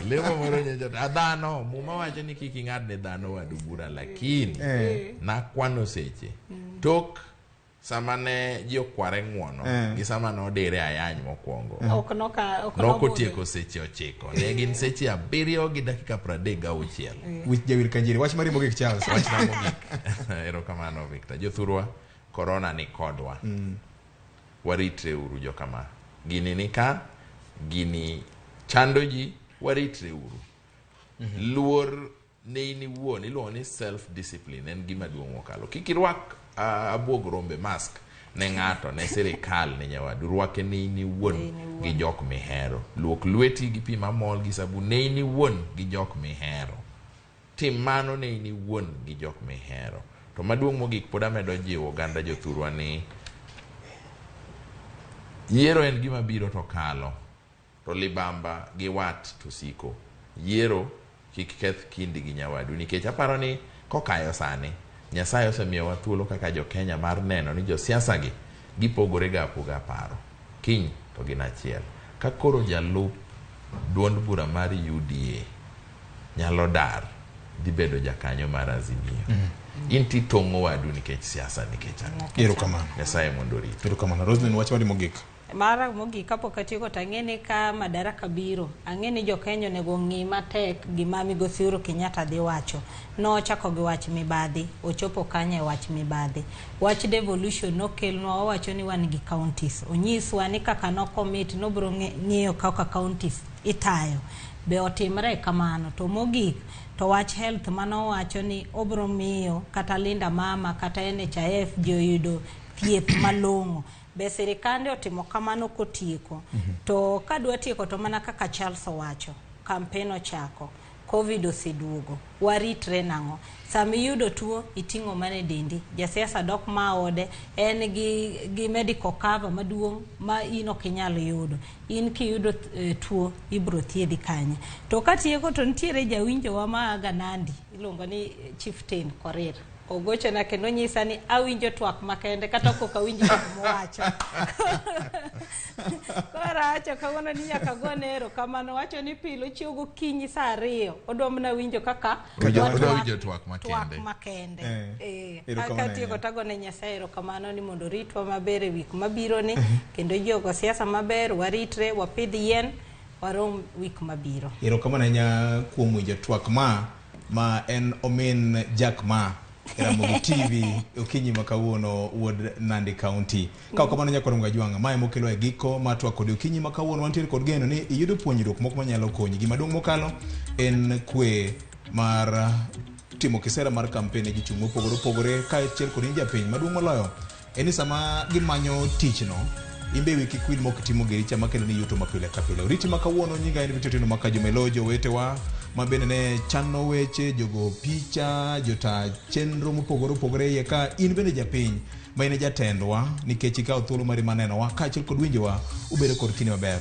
lemo moro nyocha a dhano muma wacho ni kik ing'ad ne dhano wadu bura, lakini nakwano seche tok sama ne ji okware ng'uono gi sama nodire ayany mokwongo. Ok noka ok. Nokotieko seche 9, ne gin seche 7 gi dakika 36. Wich jawil kanjiri wach mari mogik, Charles. Wachna mogik, erokamano Victor. Jothurwa, korona ni kodwa. Waritre uru jokama gini ni ka gini chando ji, waritre uru. Luor ne in iwuon iluongo ni self discipline en gima duong' mokalo. Kik irwak abuog rombe, mask, ne ng'ato, ne sirikal, ne nyawadu. Rwake ne in iwuon gi jok mihero. Luok lweti gi pi mamol gi sabun ne in iwuon gi jok mihero. Tim mano ne in iwuon gi jok mihero. To maduong' mogik, pod amedo jiwo oganda jothurwa ni yiero en gima biro to kalo, to libamba gi wat to siko. Yiero kik keth kindi gi nyawadu, nikech aparo ni kokayo sani Nyasaye osemiyowa thuolo kaka jo Kenya mar neno ni josiasa gi gipogore ga apoga paro, kiny to gin achiel. Ka koro jalup duond bura mar UDA nyalo dar dhi bedo jakanyo mar Azimio, in titong'o wadu nikech siasa, nikech ang'o? Erokamano. Nyasaye mondo orit. Erokamano. Roslyn, wach mari mogik. Mara mogik kapok atieko, to ang'e ni ka Madaraka biro, ang'e ni jokenya onego ng'i matek gima migosi Uhuru Kenyatta dhi wacho. Nochako gi wach mibadhi, ochopo kanye e wach mibadhi? Wach devolution nokelnwa, wawacho ni wan gi counties. Onyiswa ni kaka no commit nobiro ng'iyo kaka counties itayo. Be otimre kamano? To mogik, to wach health manowacho ni obiro miyo kata Linda Mama kata NHIF ji oyudo thieth malong'o. Be sirikande otimo kamano kotieko? To kadwa tieko, to mana kaka Charles owacho, campaign ochako, COVID oseduogo, waritre nang'o? Sama iyudo tuo, iting'o mana e dendi. Jasiasa dok ma ode, en gi medical cover maduong' ma in ok inyal yudo. In kiyudo tuo, ibro thiedhi kanye? To katieko, to nitiere jawinjowa ma aga Nandi, iluongo ni Chieftain Korir. Ogochona kendo nyisa ni awinjo twak makende kata ok awinj gik mowacho. Koro awacho kawuono ni nyaka agone erokamano. Wacho ni pile ochiew gokinyi saa 2, odwa mana winjo kaka Odwa winjo twak twak makende. Makende. Erokamano Katieko ahinya. tagone Nyasaye erokamano ni mondo oritwa maber e wik mabiro ni, kendo ji ogo siasa maber, waritre, wapidh yien, warom wik mabiro. Erokamano ahinya kuom winjo twak ma en omin Jack ma e Ramogi TV okinyi ma kawuono, wuod Nandi County. Ka ok kamano, nyakoro Ngajwang', mae mokelo e giko mar twak kod okinyi ma kawuono, wantiere kod geno ni iyudo puonjruok moko manyalo konyi. Gima duong' mokalo en kwe mar timo kisera mar campaign e jochung' mopogore opogore kaachiel kod in japiny. Maduong' moloyo en ni sama gimanyo tichno, in be wi kik wil mok timo giri cha makelo ni yuto mapile ka pile. Oriti ma kawuono, nyinga en Victor Otieno Maka Jomelo, jowetewa ma bende ne chano weche, jogo picha, jota chenro mopogore opogore iye ka, in bende japiny ma in e jatendwa nikech ikawo thuolo mari mar nenowa kaachiel kod winjowa, ubedo kod kinde maber.